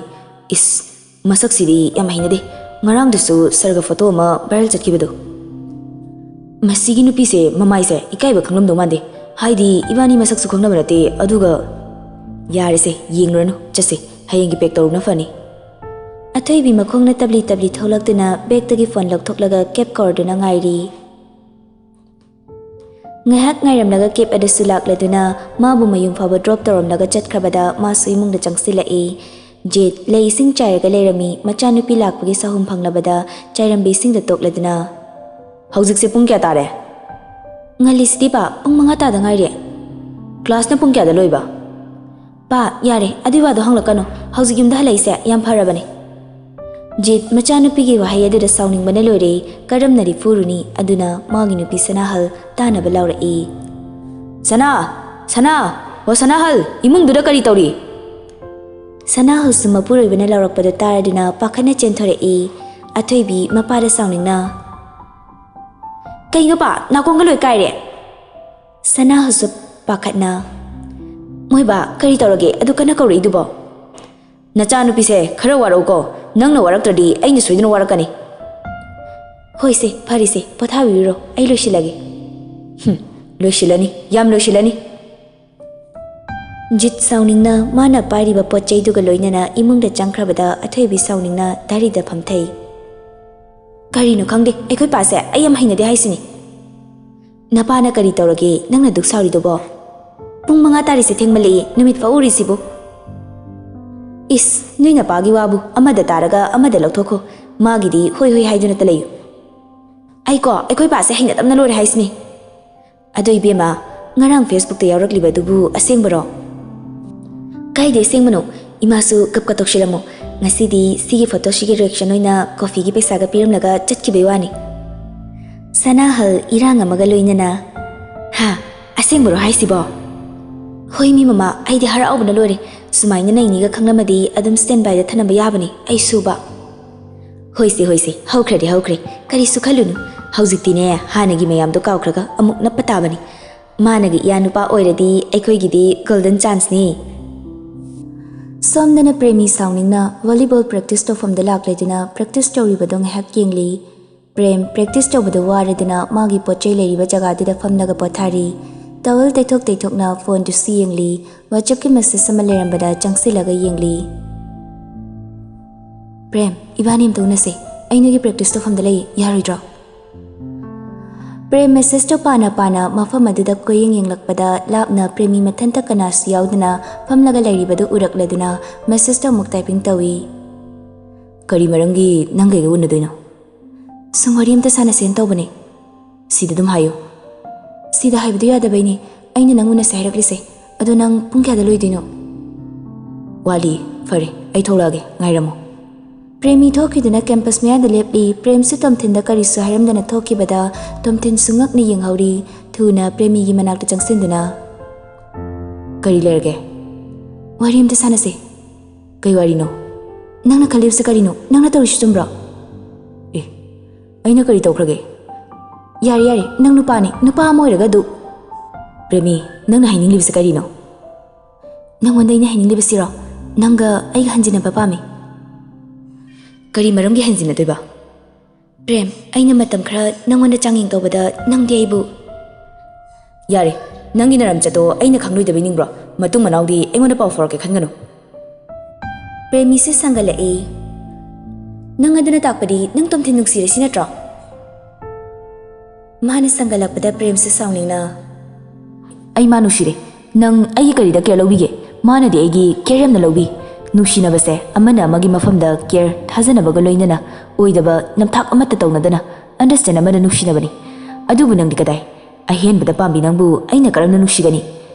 ꯏꯁ, ꯃꯁꯛꯁꯤꯗꯤ ꯌꯥꯝ ꯍꯩꯅꯗꯦ꯫ ꯉꯔꯥꯡꯗꯁꯨ ꯁꯔꯒ ꯐꯣꯇꯣ ꯑꯃ ꯚꯥꯏꯔꯦꯜ ꯆꯠꯈꯤꯕꯗꯣ꯫ ꯃꯁꯤꯒꯤ ꯅꯨꯄꯤꯁꯦ ꯃꯃꯥꯏꯁꯦ ꯏꯀꯥꯏꯕ ꯈꯪꯂꯝꯗꯧ ꯃꯥꯟꯗꯦ꯫ ꯍꯥꯏꯗꯤ ꯏꯕꯥꯅꯤ ꯃꯁꯛꯁꯨ ꯈꯪꯅꯕ ꯅꯠꯇꯦ꯫ ꯑꯗꯨꯒ ꯌꯥꯔꯦꯁꯦ, ꯌꯦꯡꯂꯨꯔꯅꯨ, ꯆꯠꯁꯦ, ꯍꯌꯦꯡꯒꯤ ꯄꯦꯛ ꯇꯧꯔꯨꯕꯅ ꯐꯅꯤ꯫" ꯑꯊꯣꯏꯕꯤ ꯃꯈꯣꯡꯅ ꯇꯞꯂꯤ ꯇꯞꯂꯤ ꯊꯣꯛꯂꯛꯇꯨꯅ ꯕꯦꯛꯇꯒꯤ ꯐꯣꯟ ꯂꯧꯊꯣꯛꯂꯒ ꯀꯦꯞ ꯀꯧꯔꯗꯨꯅ ꯉꯥꯏꯔꯤ꯫ ꯉꯥꯏꯍꯥꯛ ꯉꯥꯏꯔꯝꯂꯒ ꯀꯦꯞ ꯑꯗꯨꯁꯨ ꯂꯥꯛꯂꯗꯨꯅ ꯃꯥꯕꯨ ꯃꯌꯨꯝ ꯐꯥꯎꯕ ꯗ꯭ꯔꯣꯞ ꯇꯧꯔꯝꯂꯒ ꯆꯠꯈ꯭ꯔꯕꯗ ꯃꯥꯁꯨ ꯏꯃꯨꯡꯗ ꯆꯪꯁꯤꯜꯂꯛꯏ꯫ ꯖꯦꯠ ꯂꯩ ꯏꯁꯤꯡ ꯆꯥꯏꯔꯒ ꯂꯩꯔꯝꯃꯤ꯫ ꯃꯆꯥꯅꯨꯄꯤ ꯂꯥꯛꯄꯒꯤ ꯁꯥꯍꯨꯝ ꯐꯪꯂꯕꯗ ꯆꯥꯏꯔꯝꯕꯤ ꯏꯁꯤꯡꯗ ꯇꯣꯛꯂꯗꯨꯅ, "ꯍꯧꯖꯤꯛꯁꯦ ꯄꯨꯡ ꯀꯌꯥ ꯇꯥꯔꯦ?" "ꯉꯜꯂꯤꯁꯤꯗꯤ ꯄꯥ, ꯄꯨꯡ ꯃꯉꯥ ꯇꯥꯗ ꯉꯥꯏꯔꯤ꯫ ꯀ꯭ꯂꯥꯁꯅ ꯄꯨꯡ ꯀꯌꯥꯗ ꯂꯣꯏꯕ?" "ꯄꯥ, ꯌꯥꯔꯦ, ꯑꯗꯨꯏ ꯋꯥꯗꯣ ꯍꯪꯂꯛꯀꯅꯨ꯫ ꯍꯧꯖꯤꯛ ꯌꯨꯝꯗ ꯍꯜꯂꯛꯏꯁꯦ ꯌꯥꯝ ꯐꯔꯕꯅꯦ꯫" ꯖꯤꯠ ꯃꯆꯥꯅꯨꯄꯤꯒꯤ ꯋꯥꯍꯩ ꯑꯗꯨꯗ ꯁꯥꯎꯅꯤꯡꯕꯅ ꯂꯣꯏꯔꯦ꯫ ꯀꯔꯝꯅꯗꯤ ꯐꯨꯔꯨꯅꯤ? ꯑꯗꯨꯅ ꯃꯥꯒꯤ ꯅꯨꯄꯤ ꯁꯅꯥꯍꯜ ꯇꯥꯅꯕ ꯂꯥꯎꯔꯛꯏ꯫ "ꯁꯅꯥ! ꯁꯅꯥ! ꯑꯣ ꯁꯅꯥꯍꯜ! ꯏꯃꯨꯡꯗꯨꯗ ꯀꯔꯤ ꯇꯧꯔꯤ?" ꯁꯅꯥꯍꯜꯁꯨ ꯃꯄꯨꯔꯣꯏꯕꯅ ꯂꯥꯎꯔꯛꯄꯗꯨ ꯇꯥꯔꯗꯨꯅ ꯄꯥꯈꯠꯅ ꯆꯦꯟꯊꯣꯔꯛꯏ꯫ ꯑꯊꯣꯏꯕꯤ ꯃꯄꯥꯗ ꯁꯥꯎꯅꯤꯡꯅ, "ꯀꯩꯅꯣ ꯄꯥ, ꯅꯥꯀꯣꯡꯒ ꯂꯣꯏ ꯀꯥꯏꯔꯦ?" ꯁꯅꯥꯍꯜꯁꯨ ꯄꯥꯈꯠꯅ, "ꯃꯣꯏ ꯕꯥ, ꯀꯔꯤ ꯇꯧꯔꯒꯦ ꯑꯗꯨ ꯀꯟꯅ ꯀꯧꯔꯛꯏꯗꯨꯕꯣ?" "ꯅꯆꯥꯅꯨꯄꯤꯁꯦ ꯈꯔ ꯋꯥꯔꯛꯎꯀꯣ, ꯅꯪꯅ ꯋꯥꯔꯛꯇ꯭ꯔꯗꯤ ꯑꯩꯅ ꯁꯣꯏꯗꯅ ꯋꯥꯔꯛꯀꯅꯤ꯫" "ꯍꯣꯏꯁꯦ, ꯐꯔꯦꯁꯦ, ꯄꯣꯊꯥꯕꯤꯔꯨꯔꯣ, ꯑꯩ ꯂꯣꯏꯁꯤꯜꯂꯒꯦ꯫" "ꯍꯨꯝ, ꯂꯣꯏꯁꯤꯜꯂꯅꯤ, ꯌꯥꯝ ꯂꯣꯏꯁꯤꯜꯂꯅꯤ꯫" ꯖꯤꯠ ꯁꯥꯎꯅꯤꯡꯅ ꯃꯥꯅ ꯄꯥꯏꯔꯤꯕ ꯄꯣꯠ ꯆꯩꯗꯨꯒ ꯂꯣꯏꯅꯅ ꯏꯃꯨꯡꯗ ꯆꯪꯈ꯭ꯔꯕꯗ ꯑꯊꯣꯏꯕꯤ ꯁꯥꯎꯅꯤꯡꯅ ꯗꯥꯔꯤꯗ ꯐꯝꯊꯩ꯫ "ꯀꯔꯤꯅꯣ ꯈꯪꯗꯦ, ꯑꯩꯈꯣꯏ ꯄꯥꯁꯦ ꯑꯩ ꯌꯥꯝ ꯍꯩꯅꯗꯦ ꯍꯥꯏꯁꯤꯅꯤ꯫ ꯅꯄꯥꯅ ꯀꯔꯤ ꯇꯧꯔꯒꯦ ꯅꯪꯅ ꯗꯨꯛ ꯁꯥꯎꯔꯤꯗꯨꯕꯣ? ꯄꯨꯡ ꯃꯉꯥ ꯇꯥꯔꯤꯁꯦ ꯊꯦꯡꯃꯜꯂꯛꯏ, ꯅꯨꯃꯤꯠ ꯐꯥꯎ ꯎꯔꯤꯁꯤꯕꯨ꯫" "ꯏꯁ, ꯅꯣꯏ ꯅꯄꯥꯒꯤ ꯋꯥꯕꯨ ꯑꯃꯗ ꯇꯥꯔꯒ ꯑꯃꯗ ꯂꯧꯊꯣꯛꯈꯣ꯫ ꯃꯥꯒꯤꯗꯤ ꯍꯣꯏ ꯍꯣꯏ ꯍꯥꯏꯗꯨꯅꯇ ꯂꯩꯌꯨ꯫ ꯑꯩꯀꯣ ꯑꯩꯈꯣꯏ ꯄꯥꯁꯦ ꯍꯩꯅꯗꯕꯅ ꯂꯣꯏꯔꯦ ꯍꯥꯏꯁꯤꯅꯤ꯫ ꯑꯗꯣ ꯏꯕꯦꯝꯃ, ꯉꯔꯥꯡ Facebookꯇ ꯌꯥꯎꯔꯛꯂꯤꯕꯗꯨꯕꯨ ꯑꯁꯦꯡꯕꯔꯣ?" "ꯀꯥꯏꯗꯩ ꯑꯁꯦꯡꯕꯅꯣ? ꯏꯃꯥꯁꯨ ꯒꯞꯀ ꯇꯧꯁꯤꯜꯂꯝꯃꯣ꯫ ꯉꯁꯤꯗꯤ ꯁꯤꯒꯤ ꯐꯣꯇꯣꯁꯤꯒꯤ reaction ꯑꯣꯏꯅ ꯀꯣꯐꯤꯒꯤ ꯄꯩꯁꯥꯒ ꯄꯤꯔꯝꯂꯒ ꯆꯠꯈꯤꯕꯩ ꯋꯥꯅꯤ꯫" ꯁꯅꯥꯍꯜ ꯏꯔꯥꯡ ꯑꯃꯒ ꯂꯣꯏꯅꯅ, "ꯍꯥ? ꯑꯁꯦꯡꯕꯔꯣ ꯍꯥꯏꯁꯤꯕꯣ?" "ꯍꯣꯏ ꯃꯤ ꯃꯃꯥ, ꯑꯩꯗꯤ ꯍꯔꯥꯎꯕꯅ ꯂꯣꯏꯔꯦ꯫ ꯁꯨꯃꯥꯏꯅ ꯅꯩꯅꯤꯒ ꯈꯪꯂꯝꯃꯗꯤ ꯑꯗꯨꯝ standbyꯗ ꯊꯅꯝꯕ ꯌꯥꯕꯅꯤ ꯑꯩ ꯁꯨꯕ꯫" "ꯍꯣꯏꯁꯦ, ꯍꯣꯏꯁꯦ, ꯍꯧꯈ꯭ꯔꯗꯤ ꯍꯧꯈ꯭ꯔꯦ, ꯀꯔꯤꯁꯨ ꯈꯜꯂꯨꯅꯨ꯫ ꯍꯧꯖꯤꯛꯇꯤꯅꯦ, ꯍꯥꯟꯅꯒꯤ ꯃꯌꯥꯝꯗꯣ ꯀꯥꯎꯈ꯭ꯔꯒ ꯑꯃꯨꯛ ꯅꯞꯄ ꯇꯥꯕꯅꯤ꯫ ꯃꯥꯅꯒ ꯏꯌꯥ ꯅꯨꯄꯥ ꯑꯣꯏꯔꯗꯤ ꯑꯩꯈꯣꯏꯒꯤꯗꯤ golden chanceꯅꯤ꯫" ꯁꯣꯝꯗꯅ Premi ꯁꯥꯎꯅꯤꯡꯅ volleyball practice ꯇꯧꯐꯝꯗ ꯂꯥꯛꯂꯗꯨꯅ practice ꯇꯧꯔꯤꯕꯗꯣ ꯉꯥꯏꯍꯥꯛ ꯌꯦꯡꯂꯤ꯫ ꯄ꯭ꯔꯦꯝ practice ꯇꯧꯕꯗ ꯋꯥꯔꯗꯨꯅ ꯃꯥꯒꯤ ꯄꯣꯠ ꯆꯩ ꯂꯩꯔꯤꯕ ꯖꯒꯥꯗꯨꯗ ꯐꯝꯂꯒ ꯄꯣꯊꯥꯔꯤ꯫ Towel ꯇꯩꯊꯣꯛ ꯇꯩꯊꯣꯛꯅ phoneꯗꯨꯁꯨ ꯌꯦꯡꯂꯤ꯫ WhatsAppꯀꯤ message ꯑꯃ ꯂꯩꯔꯝꯕꯗ ꯆꯪꯁꯤꯜꯂꯒ ꯌꯦꯡꯂꯤ꯫ "ꯄ꯭ꯔꯦꯝ, ꯏꯕꯥꯅꯤ ꯑꯝꯇ ꯎꯅꯁꯦ꯫ ꯑꯩ ꯅꯣꯏꯒꯤ practice ꯇꯧꯐꯝꯗ ꯂꯩꯌꯦ, ꯌꯥꯔꯣꯏꯗ꯭ꯔꯣ?" ꯄ꯭ꯔꯦꯝ messageꯇꯣ ꯄꯥꯅ ꯄꯥꯅ ꯃꯐꯝ ꯑꯗꯨꯗ ꯀꯣꯏꯌꯦꯡ ꯌꯦꯡꯂꯛꯄꯗ ꯂꯥꯞꯅ ꯄ꯭ꯔꯦꯃꯤ ꯃꯊꯟꯇ ꯀꯅꯥꯁꯨ ꯌꯥꯎꯗꯅ ꯐꯝꯂꯒ ꯂꯩꯔꯤꯕꯗꯨ ꯎꯔꯛꯂꯗꯨꯅ messageꯇꯣ ꯑꯃꯨꯛ typing ꯇꯧꯏ꯫ "ꯀꯔꯤ ꯃꯔꯝꯒꯤ ꯅꯪ ꯀꯩꯒ ꯎꯅꯗꯣꯏꯅꯣ?" "ꯁꯨꯝ ꯋꯥꯔꯤ ꯑꯝꯇ ꯁꯥꯟꯅꯁꯦꯅ ꯇꯧꯕꯅꯦ꯫" "ꯁꯤꯗ ꯑꯗꯨꯝ ꯍꯥꯏꯌꯨ꯫" "ꯁꯤꯗ ꯍꯥꯏꯕꯗꯨ ꯌꯥꯗꯕꯩꯅꯦ ꯑꯩꯅ ꯅꯪ ꯎꯅꯁꯦ ꯍꯥꯏꯔꯛꯂꯤꯁꯦ꯫ ꯑꯗꯣ ꯅꯪ ꯄꯨꯡ ꯀꯌꯥꯗ ꯂꯣꯏꯗꯣꯏꯅꯣ?" "ꯋꯥꯠꯂꯤ꯫ ꯐꯔꯦ, ꯑꯩ ꯊꯣꯛꯂꯛꯑꯒꯦ, ꯉꯥꯏꯔꯝꯃꯣ꯫" ꯄ꯭ꯔꯦꯃꯤ ꯊꯣꯛꯈꯤꯗꯨꯅ ꯀꯦꯝꯄꯁ ꯃꯌꯥꯗ ꯂꯦꯞꯂꯤ꯫ ꯄ꯭ꯔꯦꯝꯁꯨ ꯇꯣꯝꯊꯤꯟꯗ ꯀꯔꯤꯁꯨ ꯍꯥꯏꯔꯝꯗꯅ ꯊꯣꯛꯈꯤꯕꯗ ꯇꯣꯝꯊꯤꯟꯁꯨ ꯉꯛꯅ ꯌꯦꯡꯍꯧꯔꯤ꯫ ꯊꯨꯅ ꯄ꯭ꯔꯦꯃꯤꯒꯤ ꯃꯅꯥꯛꯇ ꯆꯪꯁꯤꯟꯗꯨꯅ, "ꯀꯔꯤ ꯂꯩꯔꯒꯦ? ꯋꯥꯔꯤ ꯑꯝꯇ ꯁꯥꯟꯅꯁꯦ꯫ ꯀꯩ ꯋꯥꯔꯤꯅꯣ? ꯅꯪꯅ ꯈꯜꯂꯤꯕꯁꯦ ꯀꯔꯤꯅꯣ? ꯅꯪꯅ ꯇꯧꯔꯤꯁꯤ ꯆꯨꯝꯕ꯭ꯔꯣ?" "ꯑꯦ, ꯑꯩꯅ ꯀꯔꯤ ꯇꯧꯈ꯭ꯔꯒꯦ?" "ꯌꯥꯔꯦ, ꯌꯥꯔꯦ, ꯅꯪ ꯅꯨꯄꯥꯅꯤ, ꯅꯨꯄꯥ ꯑꯃ ꯑꯣꯏꯔꯒ ꯑꯗꯨ..." "ꯄ꯭ꯔꯦꯃꯤ, ꯅꯪꯅ ꯍꯥꯏꯅꯤꯡꯂꯤꯕꯁꯦ ꯀꯔꯤꯅꯣ?" "ꯅꯪꯉꯣꯟꯗ ꯑꯩꯅ ꯍꯥꯏꯅꯤꯡꯂꯤꯕꯁꯤꯔꯣ? ꯅꯪꯒ ꯑꯩꯒ ꯍꯟꯖꯤꯟꯅꯕ ꯄꯥꯝꯃꯤ꯫" "ꯀꯔꯤ ꯃꯔꯝꯒꯤ ꯍꯟꯖꯤꯟꯅꯗꯣꯏꯕ?" "ꯄ꯭ꯔꯦꯝ, ꯑꯩꯅ ꯃꯇꯝ ꯈꯔ ꯅꯪꯉꯣꯟꯗ ꯆꯥꯡꯌꯦꯡ ꯇꯧꯕꯗ ꯅꯪꯗꯤ ꯑꯩꯕꯨ..." "ꯌꯥꯔꯦ, ꯅꯪꯒꯤ ꯅꯔꯝꯆꯠꯇꯣ ꯑꯩꯅ ꯈꯪꯂꯣꯏꯗꯕꯩ ꯅꯤꯡꯕ꯭ꯔꯣ? ꯃꯇꯨꯡ ꯃꯅꯥꯎꯗꯤ ꯑꯩꯉꯣꯟꯗ ꯄꯥꯎ ꯐꯥꯎꯔꯛꯀꯦ ꯈꯟꯒꯅꯨ꯫" ꯄ꯭ꯔꯦꯃꯤꯁꯨ ꯁꯪꯒꯠꯂꯛꯏ꯫ "ꯅꯪ ꯑꯗꯨꯅ ꯇꯥꯛꯄꯗꯤ ꯅꯪ ꯇꯣꯝꯊꯤꯟ ꯅꯨꯡꯁꯤꯔꯦ ꯁꯤ ꯅꯠꯇ꯭ꯔꯣ?" ꯃꯥꯅ ꯁꯪꯒꯠꯂꯛꯄꯗ ꯄ꯭ꯔꯦꯝꯁꯨ ꯁꯥꯎꯅꯤꯡꯅ, "ꯑꯩ ꯃꯥ ꯅꯨꯡꯁꯤꯔꯦ꯫ ꯅꯪ ꯑꯩꯒꯤ ꯀꯔꯤꯗ ꯀꯦꯌꯔ ꯂꯧꯕꯤꯒꯦ? ꯃꯥꯅꯗꯤ ꯑꯩꯒꯤ ꯀꯦꯌꯔ ꯌꯥꯝꯅ ꯂꯧꯕꯤ꯫ ꯅꯨꯡꯁꯤꯅꯕꯁꯦ ꯑꯃꯅ ꯑꯃꯒꯤ ꯃꯐꯝꯗ ꯀꯦꯌꯔ, ꯊꯥꯖꯅꯕꯒ ꯂꯣꯏꯅꯅ ꯑꯣꯏꯗꯕ ꯅꯝꯊꯥꯛ ꯑꯃꯠꯇ ꯇꯧꯅꯗꯅ ꯑꯟꯗꯔꯁꯇꯦꯟ ꯑꯃꯗ ꯅꯨꯡꯁꯤꯅꯕꯅꯤ꯫ ꯑꯗꯨꯕꯨ ꯅꯪꯗꯤ ꯀꯗꯥꯏ? ꯑꯍꯦꯟꯕꯗ ꯄꯥꯝꯕꯤ ꯅꯪꯕꯨ ꯑꯩꯅ ꯀꯔꯝꯅ ꯅꯨꯡꯁꯤꯒꯅꯤ?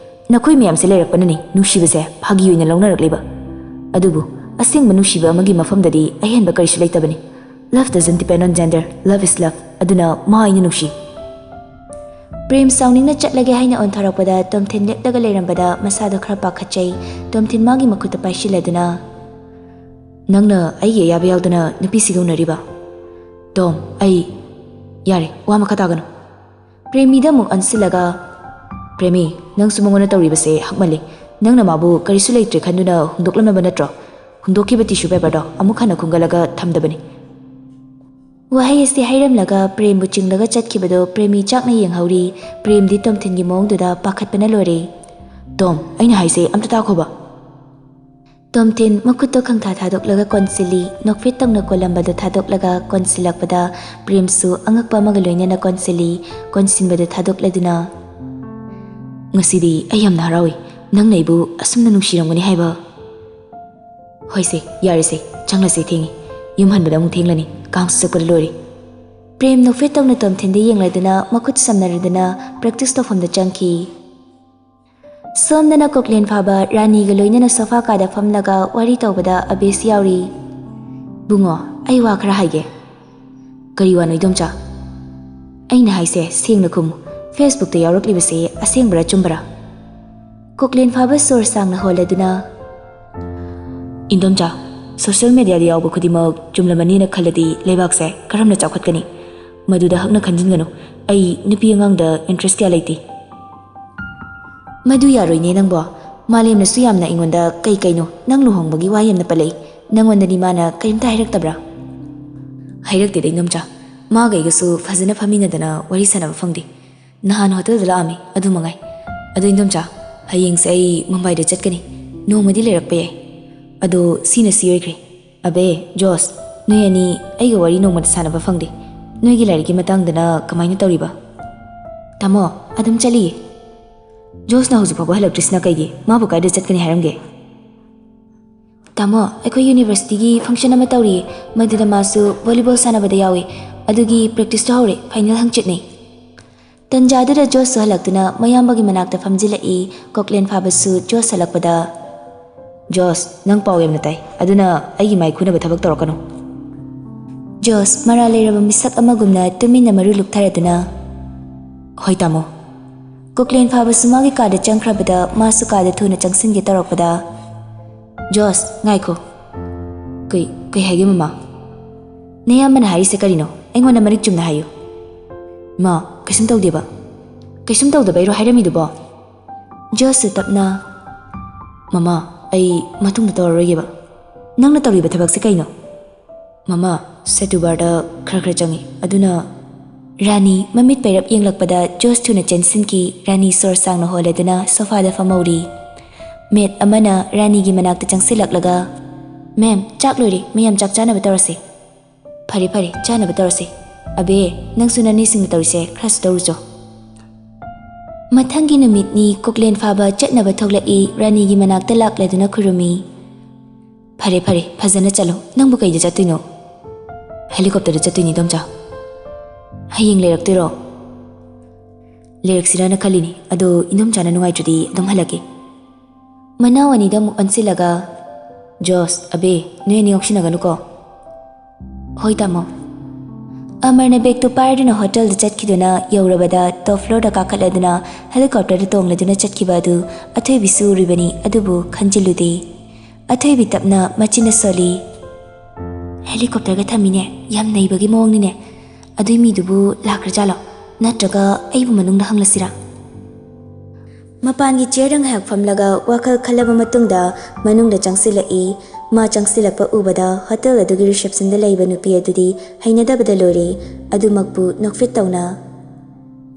ꯅꯈꯣꯏ ꯃꯌꯥꯝꯁꯦ ꯂꯩꯔꯛꯄꯅꯅꯤ ꯅꯨꯡꯁꯤꯕꯁꯦ ꯐꯥꯒꯤ ꯑꯣꯏꯅ ꯂꯧꯅꯔꯛꯂꯤꯕ꯫ ꯑꯗꯨꯕꯨ ꯑꯁꯦꯡꯕ ꯅꯨꯡꯁꯤꯕ ꯑꯃꯒꯤ ꯃꯐꯝꯗꯗꯤ ꯑꯍꯦꯟꯕ ꯀꯔꯤꯁꯨ ꯂꯩꯇꯕꯅꯤ꯫ Love doesn't depend on gender. Love is love꯫ ꯑꯗꯨꯅ ꯃꯥ ꯑꯩꯅ ꯅꯨꯡꯁꯤ꯫" ꯄ꯭ꯔꯦꯝ ꯁꯥꯎꯅꯤꯡꯅ ꯆꯠꯂꯒꯦ ꯍꯥꯏꯅ ꯑꯣꯟꯊꯣꯔꯛꯄꯗ ꯇꯣꯝꯊꯤꯟ ꯂꯦꯞꯂꯒ ꯂꯩꯔꯝꯕꯗ ꯃꯁꯥꯗꯣ ꯈꯔ ꯄꯥꯈꯠꯆꯩ꯫ ꯇꯣꯝꯊꯤꯟ ꯃꯥꯒꯤ ꯃꯈꯨꯠꯇ ꯄꯥꯏꯁꯤꯜꯂꯗꯨꯅ, "ꯅꯪꯅ ꯑꯩꯒꯤ ꯑꯌꯥꯕ ꯌꯥꯎꯗꯅ ꯅꯨꯄꯤꯁꯤꯒ ꯎꯅꯔꯤꯕ? ꯇꯣꯝ, ꯑꯩ..." "ꯌꯥꯔꯦ, ꯋꯥ ꯃꯈꯥ ꯇꯥꯒꯅꯨ꯫" ꯄ꯭ꯔꯦꯃꯤꯗ ꯑꯃꯨꯛ ꯑꯣꯟꯁꯤꯜꯂꯒ, "ꯄ꯭ꯔꯦꯃꯤ, ꯅꯪꯁꯨ ꯃꯉꯣꯟꯗ ꯇꯧꯔꯤꯕꯁꯦ ꯍꯛꯃꯜꯂꯤ꯫ ꯅꯪꯅ ꯃꯥꯕꯨ ꯀꯔꯤꯁꯨ ꯂꯩꯇ꯭ꯔꯦ ꯈꯟꯗꯨꯅ ꯍꯨꯟꯗꯣꯛꯂꯝꯂꯕ ꯅꯠꯇ꯭ꯔꯣ? ꯍꯨꯟꯗꯣꯛꯈꯤꯕ ꯇꯤꯁꯨ ꯄꯦꯄꯔꯗꯣ ꯑꯃꯨꯛ ꯍꯟꯅ ꯈꯨꯝꯒꯠꯂꯒ ꯊꯝꯗꯕꯅꯤ꯫" ꯋꯥꯍꯩ ꯑꯁꯤ ꯍꯥꯏꯔꯝꯂꯒ ꯄ꯭ꯔꯦꯝꯕꯨ ꯆꯤꯡꯂꯒ ꯆꯠꯈꯤꯕꯗꯨ ꯄ꯭ꯔꯦꯃꯤ ꯆꯥꯛꯅ ꯌꯦꯡꯍꯧꯔꯤ꯫ ꯄ꯭ꯔꯦꯝꯗꯤ ꯇꯣꯝꯊꯤꯟꯒꯤ ꯃꯑꯣꯡꯗꯨꯗ ꯄꯥꯈꯠꯄꯅ ꯂꯣꯏꯔꯦ꯫ "ꯇꯣꯝ, ꯑꯩꯅ ꯍꯥꯏꯁꯦ ꯑꯝꯇ ꯇꯥꯈꯣꯕ꯫" ꯇꯣꯝꯊꯤꯟ ꯃꯈꯨꯠꯇꯣ ꯈꯪꯊꯥ ꯊꯥꯗꯣꯛꯂꯒ ꯀꯣꯟꯁꯤꯜꯂꯤ꯫ ꯅꯣꯛꯐꯦꯠ ꯇꯧꯅ ꯀꯣꯜꯂꯝꯕꯗꯨ ꯊꯥꯗꯣꯛꯂꯒ ꯀꯣꯟꯁꯤꯜꯂꯛꯄꯗ ꯄ꯭ꯔꯦꯝꯁꯨ ꯑꯉꯛꯄ ꯑꯃꯒ ꯂꯣꯏꯅꯅ ꯀꯣꯟꯁꯤꯜꯂꯤ꯫ ꯀꯣꯟꯁꯤꯟꯕꯗꯨ ꯊꯥꯗꯣꯛꯂꯗꯨꯅ, "ꯉꯁꯤꯗꯤ ꯑꯩ ꯌꯥꯝꯅ ꯍꯔꯥꯎꯏ꯫ ꯅꯪꯅ ꯑꯩꯕꯨ ꯑꯁꯨꯝꯅ ꯅꯨꯡꯁꯤꯔꯝꯒꯅꯤ ꯍꯥꯏꯕ꯫" "ꯍꯣꯏꯁꯦ, ꯌꯥꯔꯦꯁꯦ, ꯆꯪꯂꯁꯦ, ꯊꯦꯡꯉꯤ꯫ ꯌꯨꯝ ꯍꯟꯕꯗ ꯑꯃꯨꯛ ꯊꯦꯡꯂꯅꯤ꯫ ꯀꯥꯡꯁꯨ ꯆꯠꯄꯗ ꯂꯣꯏꯔꯦ꯫" ꯄ꯭ꯔꯦꯝ ꯅꯣꯛꯐꯦꯠ ꯇꯧꯅ ꯇꯣꯝꯊꯤꯟꯗ ꯌꯦꯡꯂꯗꯨꯅ ꯃꯈꯨꯠ ꯁꯝꯅꯔꯗꯨꯅ ꯄ꯭ꯔꯦꯛꯇꯤꯁ ꯇꯧꯐꯝꯗ ꯆꯪꯈꯤ꯫ ꯁꯣꯝꯗꯅ ꯀꯣꯛꯂꯦꯟ ꯐꯥꯕ ꯔꯥꯅꯤꯒ ꯂꯣꯏꯅꯅ ꯁꯣꯐꯥ ꯀꯥꯗ ꯐꯝꯂꯒ ꯋꯥꯔꯤ ꯇꯧꯕꯗ ꯑꯕꯦꯁ ꯌꯥꯎꯔꯤ꯫ "ꯕꯨꯡꯉꯣ, ꯑꯩ ꯋꯥ ꯈꯔ ꯍꯥꯏꯒꯦ꯫" "ꯀꯔꯤ ꯋꯥꯅꯣ ꯏꯗꯣꯝꯆꯥ?" "ꯑꯩꯅ ꯍꯥꯏꯁꯦ ꯁꯦꯡꯅ ꯈꯨꯝꯃꯨ꯫ Facebookꯇ ꯌꯥꯎꯔꯛꯂꯤꯕꯁꯦ ꯑꯁꯦꯡꯕꯔꯥ ꯑꯆꯨꯝꯕꯔꯥ?" ꯀꯣꯛꯂꯦꯟ ꯐꯥꯕ ꯁꯣꯔ ꯁꯥꯡꯅ ꯍꯣꯜꯂꯗꯨꯅ, "ꯏꯟꯗꯣꯝꯆꯥ, social mediaꯗ ꯌꯥꯎꯕ ꯈꯨꯗꯤꯡꯃꯛ ꯆꯨꯝꯂꯕꯅꯤꯅ ꯈꯜꯂꯗꯤ ꯂꯩꯕꯥꯛꯁꯦ ꯀꯔꯝꯅ ꯆꯥꯎꯈꯠꯀꯅꯤ? ꯃꯗꯨꯗ ꯍꯛꯅ ꯈꯟꯖꯤꯟꯒꯅꯨ꯫ ꯑꯩ ꯅꯨꯄꯤ ꯑꯉꯥꯡꯗ interest ꯀꯌꯥ ꯂꯩꯇꯦ꯫" "ꯃꯗꯨ ꯌꯥꯔꯣꯏꯅꯦ ꯅꯪꯕꯣ꯫ ꯃꯥꯂꯦꯝꯅꯁꯨ ꯌꯥꯝꯅ ꯑꯩꯉꯣꯟꯗ ꯀꯩ ꯀꯩꯅꯣ ꯅꯪ ꯂꯨꯍꯣꯡꯕꯒꯤ ꯋꯥ ꯌꯥꯝꯅ ꯄꯜꯂꯛꯏ꯫ ꯅꯪꯉꯣꯟꯗꯗꯤ ꯃꯥꯅ ꯀꯔꯤꯝꯇ ꯍꯥꯏꯔꯛꯇꯕ꯭ꯔꯥ?" "ꯍꯥꯏꯔꯛꯇꯦꯗ ꯏꯟꯗꯣꯝꯆꯥ꯫ ꯃꯥꯒ ꯑꯩꯒꯁꯨ ꯐꯖꯅ ꯐꯝꯃꯤꯟꯅꯗꯅ ꯋꯥꯔꯤ ꯁꯥꯟꯅꯕ ꯐꯪꯗꯦ꯫ ꯅꯍꯥꯟ ꯍꯣꯇꯦꯜꯗ ꯂꯥꯛꯑꯝꯃꯤ, ꯑꯗꯨ ꯃꯉꯥꯏ꯫ ꯑꯗꯣ ꯏꯟꯗꯣꯝꯆꯥ, ꯍꯌꯦꯡꯁꯦ ꯑꯩ ꯃꯨꯝꯕꯥꯏꯗ ꯆꯠꯀꯅꯤ꯫ ꯅꯣꯡꯃꯗꯤ ꯂꯩꯔꯛꯄ ꯌꯥꯏ꯫ ꯑꯗꯣ ꯁꯤꯅ ꯁꯤ ꯑꯣꯏꯈ꯭ꯔꯦ꯫ ꯑꯕꯦ, ꯖꯣꯁ, ꯅꯣꯏ ꯑꯅꯤ ꯑꯩꯒ ꯋꯥꯔꯤ ꯅꯣꯡꯃꯇ ꯁꯥꯟꯅꯕ ꯐꯪꯗꯦ꯫ ꯅꯣꯏꯒꯤ ꯂꯥꯏꯔꯤꯛꯀꯤ ꯃꯇꯥꯡꯗꯅ ꯀꯃꯥꯏꯅ ꯇꯧꯔꯤꯕ?" "ꯇꯥꯃꯣ, ꯑꯗꯨꯝ ꯆꯠꯂꯤꯌꯦ꯫" "ꯖꯣꯁꯅ ꯍꯧꯖꯤꯛ ꯐꯥꯎꯕ ꯍꯜꯂꯛꯇ꯭ꯔꯤꯁꯤꯅ ꯀꯩꯒꯤ? ꯃꯥꯕꯨ ꯀꯥꯏꯗ ꯆꯠꯀꯅꯤ ꯍꯥꯏꯔꯝꯒꯦ?" "ꯇꯥꯃꯣ, ꯑꯩꯈꯣꯏ universityꯒꯤ function ꯑꯃ ꯇꯧꯔꯤꯌꯦ, ꯃꯗꯨꯗ ꯃꯥꯁꯨ volleyball ꯁꯥꯟꯅꯕꯗ ꯌꯥꯎꯏ꯫ ꯑꯗꯨꯒꯤ practiceꯇꯣ ꯍꯧꯔꯦ, final ꯍꯪꯆꯤꯠꯅꯦ꯫" ꯇꯟꯖꯥꯗꯨꯗ ꯖꯣꯁꯁꯨ ꯍꯜꯂꯛꯇꯨꯅ ꯃꯌꯥꯝꯕꯒꯤ ꯃꯅꯥꯛꯇ ꯐꯝꯖꯤꯜꯂꯛꯏ꯫ ꯀꯣꯛꯂꯦꯟ ꯐꯥꯕꯁꯨ ꯖꯣꯁ ꯍꯜꯂꯛꯄꯗ, "ꯖꯣꯁ, ꯅꯪ ꯄꯥꯎ ꯌꯥꯝꯅ ꯇꯥꯏ, ꯑꯗꯨꯅ ꯑꯩꯒꯤ ꯃꯥꯏ ꯈꯨꯅꯕ ꯊꯕꯛ ꯇꯧꯔꯛꯀꯅꯨ꯫" ꯖꯣꯁ ꯃꯔꯥꯜ ꯂꯩꯔꯕ ꯃꯤꯁꯛ ꯑꯃꯒꯨꯝꯅ ꯇꯨꯃꯤꯟꯅ ꯃꯔꯨ ꯂꯨꯞꯊꯔꯗꯨꯅ, "ꯍꯣꯏ ꯇꯥꯃꯣ꯫" ꯀꯣꯛꯂꯦꯟ ꯐꯥꯕꯁꯨ ꯃꯥꯒꯤ ꯀꯥꯗ ꯆꯪꯈ꯭ꯔꯕꯗ ꯃꯥꯁꯨ ꯀꯥꯗ ꯊꯨꯅ ꯆꯪꯁꯤꯟꯒꯦ ꯇꯧꯔꯛꯄꯗ, "ꯖꯣꯁ, ꯉꯥꯏꯈꯣ꯫" "ꯀꯩ, ꯀꯩ ꯍꯥꯏꯒꯦ ꯃꯃꯥ?" "ꯅꯌꯥꯝꯕꯅ ꯍꯥꯏꯔꯤꯁꯦ ꯀꯔꯤꯅꯣ? ꯑꯩꯉꯣꯟꯗ ꯃꯔꯤꯛ ꯆꯨꯝꯅ ꯍꯥꯏꯌꯨ꯫" "ꯃꯥ, ꯀꯩꯁꯨꯝ ꯇꯧꯗꯦꯕ꯫" "ꯀꯩꯁꯨꯝ ꯇꯧꯗꯕꯩꯔꯣ ꯍꯥꯏꯔꯝꯃꯤꯗꯨꯕꯣ?" ꯖꯣꯁꯁꯨ ꯇꯞꯅ, "ꯃꯃꯥ, ꯑꯩ ꯃꯇꯨꯡꯗ ꯇꯧꯔꯔꯣꯏꯒꯦꯕ꯫" "ꯅꯪꯅ ꯇꯧꯔꯤꯕ ꯊꯕꯛꯁꯦ ꯀꯩꯅꯣ?" "ꯃꯃꯥ, ꯁꯦꯇꯨꯕꯥꯔꯗ ꯈꯔ ꯈꯔ ꯆꯪꯉꯤ, ꯑꯗꯨꯅ꯫" ꯔꯥꯅꯤ ꯃꯃꯤꯠ ꯄꯩꯔꯞ ꯌꯦꯡꯂꯛꯄꯗ ꯖꯣꯁ ꯊꯨꯅ ꯆꯦꯟꯁꯤꯟꯈꯤ꯫ ꯔꯥꯅꯤ ꯁꯣꯔ ꯁꯥꯡꯅ ꯍꯣꯜꯂꯗꯨꯅ ꯁꯣꯐꯥꯗ ꯐꯝꯍꯧꯔꯤ꯫ ꯃꯦꯠ ꯑꯃꯅ ꯔꯥꯅꯤꯒꯤ ꯃꯅꯥꯛꯇ ꯆꯪꯁꯤꯜꯂꯛꯂꯒ, "ꯃꯦꯝ, ꯆꯥꯛ ꯂꯣꯏꯔꯦ, ꯃꯌꯥꯝ ꯆꯥꯛ ꯆꯥꯅꯕ ꯇꯧꯔꯁꯦ꯫" "ꯐꯔꯦ, ꯐꯔꯦ, ꯆꯥꯅꯕ ꯇꯧꯔꯁꯦ꯫ ꯑꯕꯦ, ꯅꯪꯁꯨ ꯅꯅꯦꯁꯤꯡꯅ ꯇꯧꯔꯤꯁꯦ ꯈꯔꯁꯨ ꯇꯧꯔꯨꯆꯣ꯫" ꯃꯊꯪꯒꯤ ꯅꯨꯃꯤꯠꯅꯤ ꯀꯣꯛꯂꯦꯟ ꯐꯥꯕ ꯆꯠꯅꯕ ꯊꯣꯛꯂꯛꯏ꯫ ꯔꯥꯅꯤꯒꯤ ꯃꯅꯥꯛꯇ ꯂꯥꯛꯂꯗꯨꯅ ꯈꯨꯔꯨꯝꯃꯤ꯫ "ꯐꯔꯦ, ꯐꯔꯦ, ꯐꯖꯅ ꯆꯠꯂꯣ꯫ ꯅꯪꯕꯨ ꯀꯩꯗ ꯆꯠꯇꯣꯏꯅꯣ?" "ꯍꯦꯂꯤꯀꯣꯞꯇꯔꯗ ꯆꯠꯇꯣꯏꯅꯤ, ꯏꯗꯣꯝꯆꯥ꯫" "ꯍꯌꯦꯡ ꯂꯩꯔꯛꯇꯣꯏꯔꯣ?" "ꯂꯩꯔꯛꯁꯤꯔꯥꯅ ꯈꯜꯂꯤꯅꯤ, ꯑꯗꯣ ꯏꯗꯣꯝꯆꯥꯅ ꯅꯨꯡꯉꯥꯏꯇ꯭ꯔꯗꯤ ꯑꯗꯨꯝ ꯍꯜꯂꯛꯀꯦ꯫" ꯃꯅꯥꯎ ꯑꯅꯤꯗ ꯑꯃꯨꯛ ꯑꯣꯟꯁꯤꯜꯂꯒ, "ꯖꯣꯁ, ꯑꯕꯦ, ꯅꯣꯏ ꯑꯅꯤ ꯉꯥꯎꯁꯤꯟꯅꯒꯅꯨꯀꯣ꯫ "ꯍꯣꯏ ꯇꯥꯃꯣ"꯫ ꯑꯃꯔꯅ ꯕꯦꯒꯇꯨ ꯄꯥꯏꯗꯨꯅ ꯍꯣꯇꯦꯜꯗ ꯆꯠꯈꯤꯗꯨꯅ ꯌꯧꯔꯕꯗ ꯇꯣꯞ ꯐ꯭ꯂꯣꯔꯗ ꯀꯥꯈꯠꯂꯗꯨꯅ ꯍꯦꯂꯤꯀꯣꯞꯇꯔꯗ ꯇꯣꯡꯂꯗꯨꯅ ꯆꯠꯈꯤꯕ ꯑꯗꯨ ꯑꯊꯣꯏꯕꯤꯁꯨ ꯎꯔꯤꯕꯅꯤ, ꯑꯗꯨꯕꯨ ꯈꯟꯖꯤꯜꯂꯨꯗꯦ꯫ ꯑꯊꯣꯏꯕꯤ ꯇꯞꯅ ꯃꯆꯤꯟꯅ ꯁꯣꯜꯂꯤ꯫ "ꯍꯦꯂꯤꯀꯣꯞꯇꯔꯒ ꯊꯝꯃꯤꯅꯦ, ꯌꯥꯝ ꯅꯩꯕꯒꯤ ꯃꯑꯣꯡꯅꯤꯅꯦ꯫ ꯑꯗꯨꯏ ꯃꯤꯗꯨꯕꯨ ꯂꯥꯛꯈ꯭ꯔꯖꯥꯠꯂꯣ? ꯅꯠꯇ꯭ꯔꯒ ꯑꯩꯕꯨ ꯃꯅꯨꯡꯗ ꯍꯪꯂꯁꯤꯔꯥ?" ꯃꯄꯥꯟꯒꯤ ꯆꯤꯌꯔꯗ ꯉꯥꯏꯍꯥꯛ ꯐꯝꯂꯒ ꯋꯥꯈꯜ ꯈꯜꯂꯕ ꯃꯇꯨꯡꯗ ꯃꯅꯨꯡꯗ ꯆꯪꯁꯤꯜꯂꯛꯏ꯫ ꯃꯥ ꯆꯪꯁꯤꯜꯂꯛꯄ ꯎꯕꯗ ꯍꯣꯇꯦꯜ ꯑꯗꯨꯒꯤ ꯔꯤꯁꯦꯞꯁꯟꯗ ꯂꯩꯕ ꯅꯨꯄꯤ ꯑꯗꯨꯗꯤ ꯍꯩꯅꯗꯕꯗ ꯂꯣꯏꯔꯦ꯫ ꯑꯗꯨꯃꯛꯄꯨ ꯅꯣꯛꯐꯦꯠ ꯇꯧꯅ,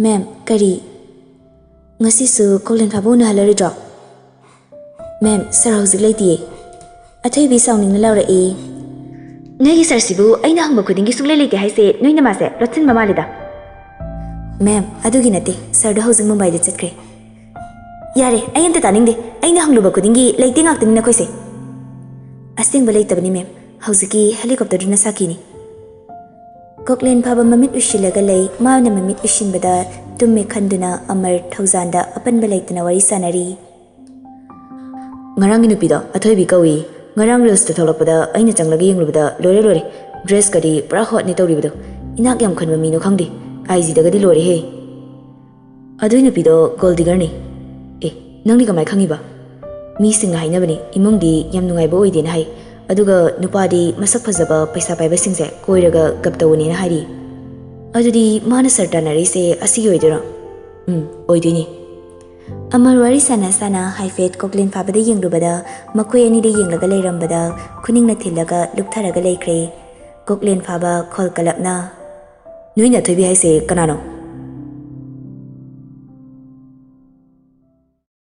"ꯃꯦꯝ, ꯀꯔꯤ? ꯉꯁꯤꯁꯨ ꯀꯣꯛꯂꯦꯟ ꯐꯥꯕ ꯎꯅꯍꯜꯂꯔꯣꯏꯗ꯭ꯔꯣ?" "ꯃꯦꯝ, ꯁꯥꯔ ꯍꯧꯖꯤꯛ ꯂꯩꯇꯤꯌꯦ"꯫ ꯑꯊꯣꯏꯕꯤ ꯁꯥꯎꯅꯤꯡꯅ ꯂꯥꯎꯔꯛꯏ꯫ "ꯅꯣꯏꯒꯤ ꯁꯥꯔꯁꯤꯕꯨ ꯑꯩꯅ ꯍꯪꯕ ꯈꯨꯗꯤꯡꯒꯤ ꯁꯨꯡꯂꯩ ꯂꯩꯇꯦ ꯍꯥꯏꯁꯦ ꯅꯣꯏ ꯅꯃꯥꯁꯦ ꯂꯣꯠꯁꯤꯟꯕ ꯃꯥꯜꯂꯦꯗ"꯫ "ꯃꯦꯝ, ꯑꯗꯨꯒꯤ ꯅꯠꯇꯦ, ꯁꯥꯔꯗꯣ ꯍꯧꯖꯤꯛ ꯃꯨꯝꯕꯥꯏꯗ ꯆꯠꯈ꯭ꯔꯦ"꯫ "ꯌꯥꯔꯦ, ꯑꯩ ꯑꯝꯇ ꯇꯥꯅꯤꯡꯗꯦ꯫ ꯑꯩꯅ ꯍꯪꯂꯨꯕ ꯈꯨꯗꯤꯡꯒꯤ ꯂꯩꯇꯦ ꯉꯥꯛꯇꯅꯤ ꯅꯈꯣꯏꯁꯦ"꯫ "ꯑꯁꯦꯡꯕ ꯂꯩꯇꯕꯅꯤ ꯃꯦꯝ, ꯍꯧꯖꯤꯛꯀꯤ ꯍꯦꯂꯤꯀꯣꯞꯇꯔꯗꯨꯅ ꯁꯥꯈꯤꯅꯤ"꯫ ꯀꯣꯛꯂꯦꯟ ꯐꯥꯕ ꯃꯃꯤꯠ ꯎꯏꯁꯤꯜꯂꯒ ꯂꯩ꯫ ꯃꯥꯅ ꯃꯃꯤꯠ ꯎꯏꯁꯤꯟꯕꯗ ꯇꯨꯝꯃꯦ ꯈꯟꯗꯨꯅ ꯑꯃꯔ ꯊꯧꯖꯥꯟꯗ ꯑꯄꯟꯕ ꯂꯩꯇꯅ ꯋꯥꯔꯤ ꯁꯥꯟꯅꯔꯤ꯫ "ꯉꯔꯥꯡꯒꯤ ꯅꯨꯄꯤꯗꯣ ꯑꯊꯣꯏꯕꯤ ꯀꯧꯏ꯫ ꯉꯔꯥꯡ ꯔꯤꯜꯁꯇ ꯊꯣꯛꯂꯛꯄꯗ ꯑꯩꯅ ꯆꯪꯂꯒ ꯌꯦꯡꯂꯨꯕꯗ ꯂꯣꯏꯔꯦ ꯂꯣꯏꯔꯦ꯫ ꯗ꯭ꯔꯦꯁꯀꯗꯤ ꯄꯨꯔꯥ ꯍꯣꯠꯅꯤ ꯇꯧꯔꯤꯕꯗꯣ꯫ ꯏꯅꯥꯛ ꯌꯥꯝ ꯈꯟꯕ ꯃꯤꯅꯣ ꯈꯪꯗꯦ꯫ ꯑꯥꯏꯖꯤꯗꯒꯗꯤ ꯂꯣꯏꯔꯦꯍꯦ"꯫ "ꯑꯗꯨꯏ ꯅꯨꯄꯤꯗꯣ ꯒꯣꯜ ꯗꯤꯒꯔꯅꯤ"꯫ "ꯑꯦ, ꯅꯪꯗꯤ ꯀꯃꯥꯏ ꯈꯪꯉꯤꯕ?" "ꯃꯤꯁꯤꯡꯅ ꯍꯥꯏꯅꯕꯅꯤ, ꯏꯃꯨꯡꯗꯤ ꯌꯥꯝ ꯅꯨꯡꯉꯥꯏꯕ ꯑꯣꯏꯗꯦꯅ ꯍꯥꯏ꯫ ꯑꯗꯨꯒ ꯅꯨꯄꯥꯗꯤ ꯃꯁꯛ ꯐꯖꯕ, ꯄꯩꯁꯥ ꯄꯥꯏꯕꯁꯤꯡꯁꯦ ꯀꯣꯏꯔꯒ ꯒꯞ ꯇꯧꯕꯅꯦꯅ ꯍꯥꯏꯔꯤ"꯫ "ꯑꯗꯨꯗꯤ ꯃꯥꯅ ꯁꯥꯔ ꯇꯥꯟꯅꯔꯤꯁꯦ ꯑꯁꯤꯒꯤ ꯑꯣꯏꯗꯣꯏꯔꯣ?" "ꯎꯝ, ꯑꯣꯏꯗꯣꯏꯅꯤ"꯫ ꯑꯃꯔ ꯋꯥꯔꯤ ꯁꯥꯟꯅ ꯁꯥꯟꯅ ꯍꯥꯏꯐꯦꯠ ꯀꯣꯛꯂꯦꯟ ꯐꯥꯕꯗ ꯌꯦꯡꯂꯨꯕꯗ ꯃꯈꯣꯏ ꯑꯅꯤꯗ ꯌꯦꯡꯂꯒ ꯂꯩꯔꯝꯕꯗ ꯈꯨꯅꯤꯡꯅ ꯊꯤꯜꯂꯒ ꯂꯨꯞꯊꯔꯒ ꯂꯩꯈ꯭ꯔꯦ꯫ ꯀꯣꯛꯂꯦꯟ ꯐꯥꯕ ꯈꯣꯜ ꯀꯂꯞꯅ, "ꯅꯣꯏꯅ ꯑꯊꯣꯏꯕꯤ ꯍꯥꯏꯁꯦ ꯀꯅꯥꯅꯣ?"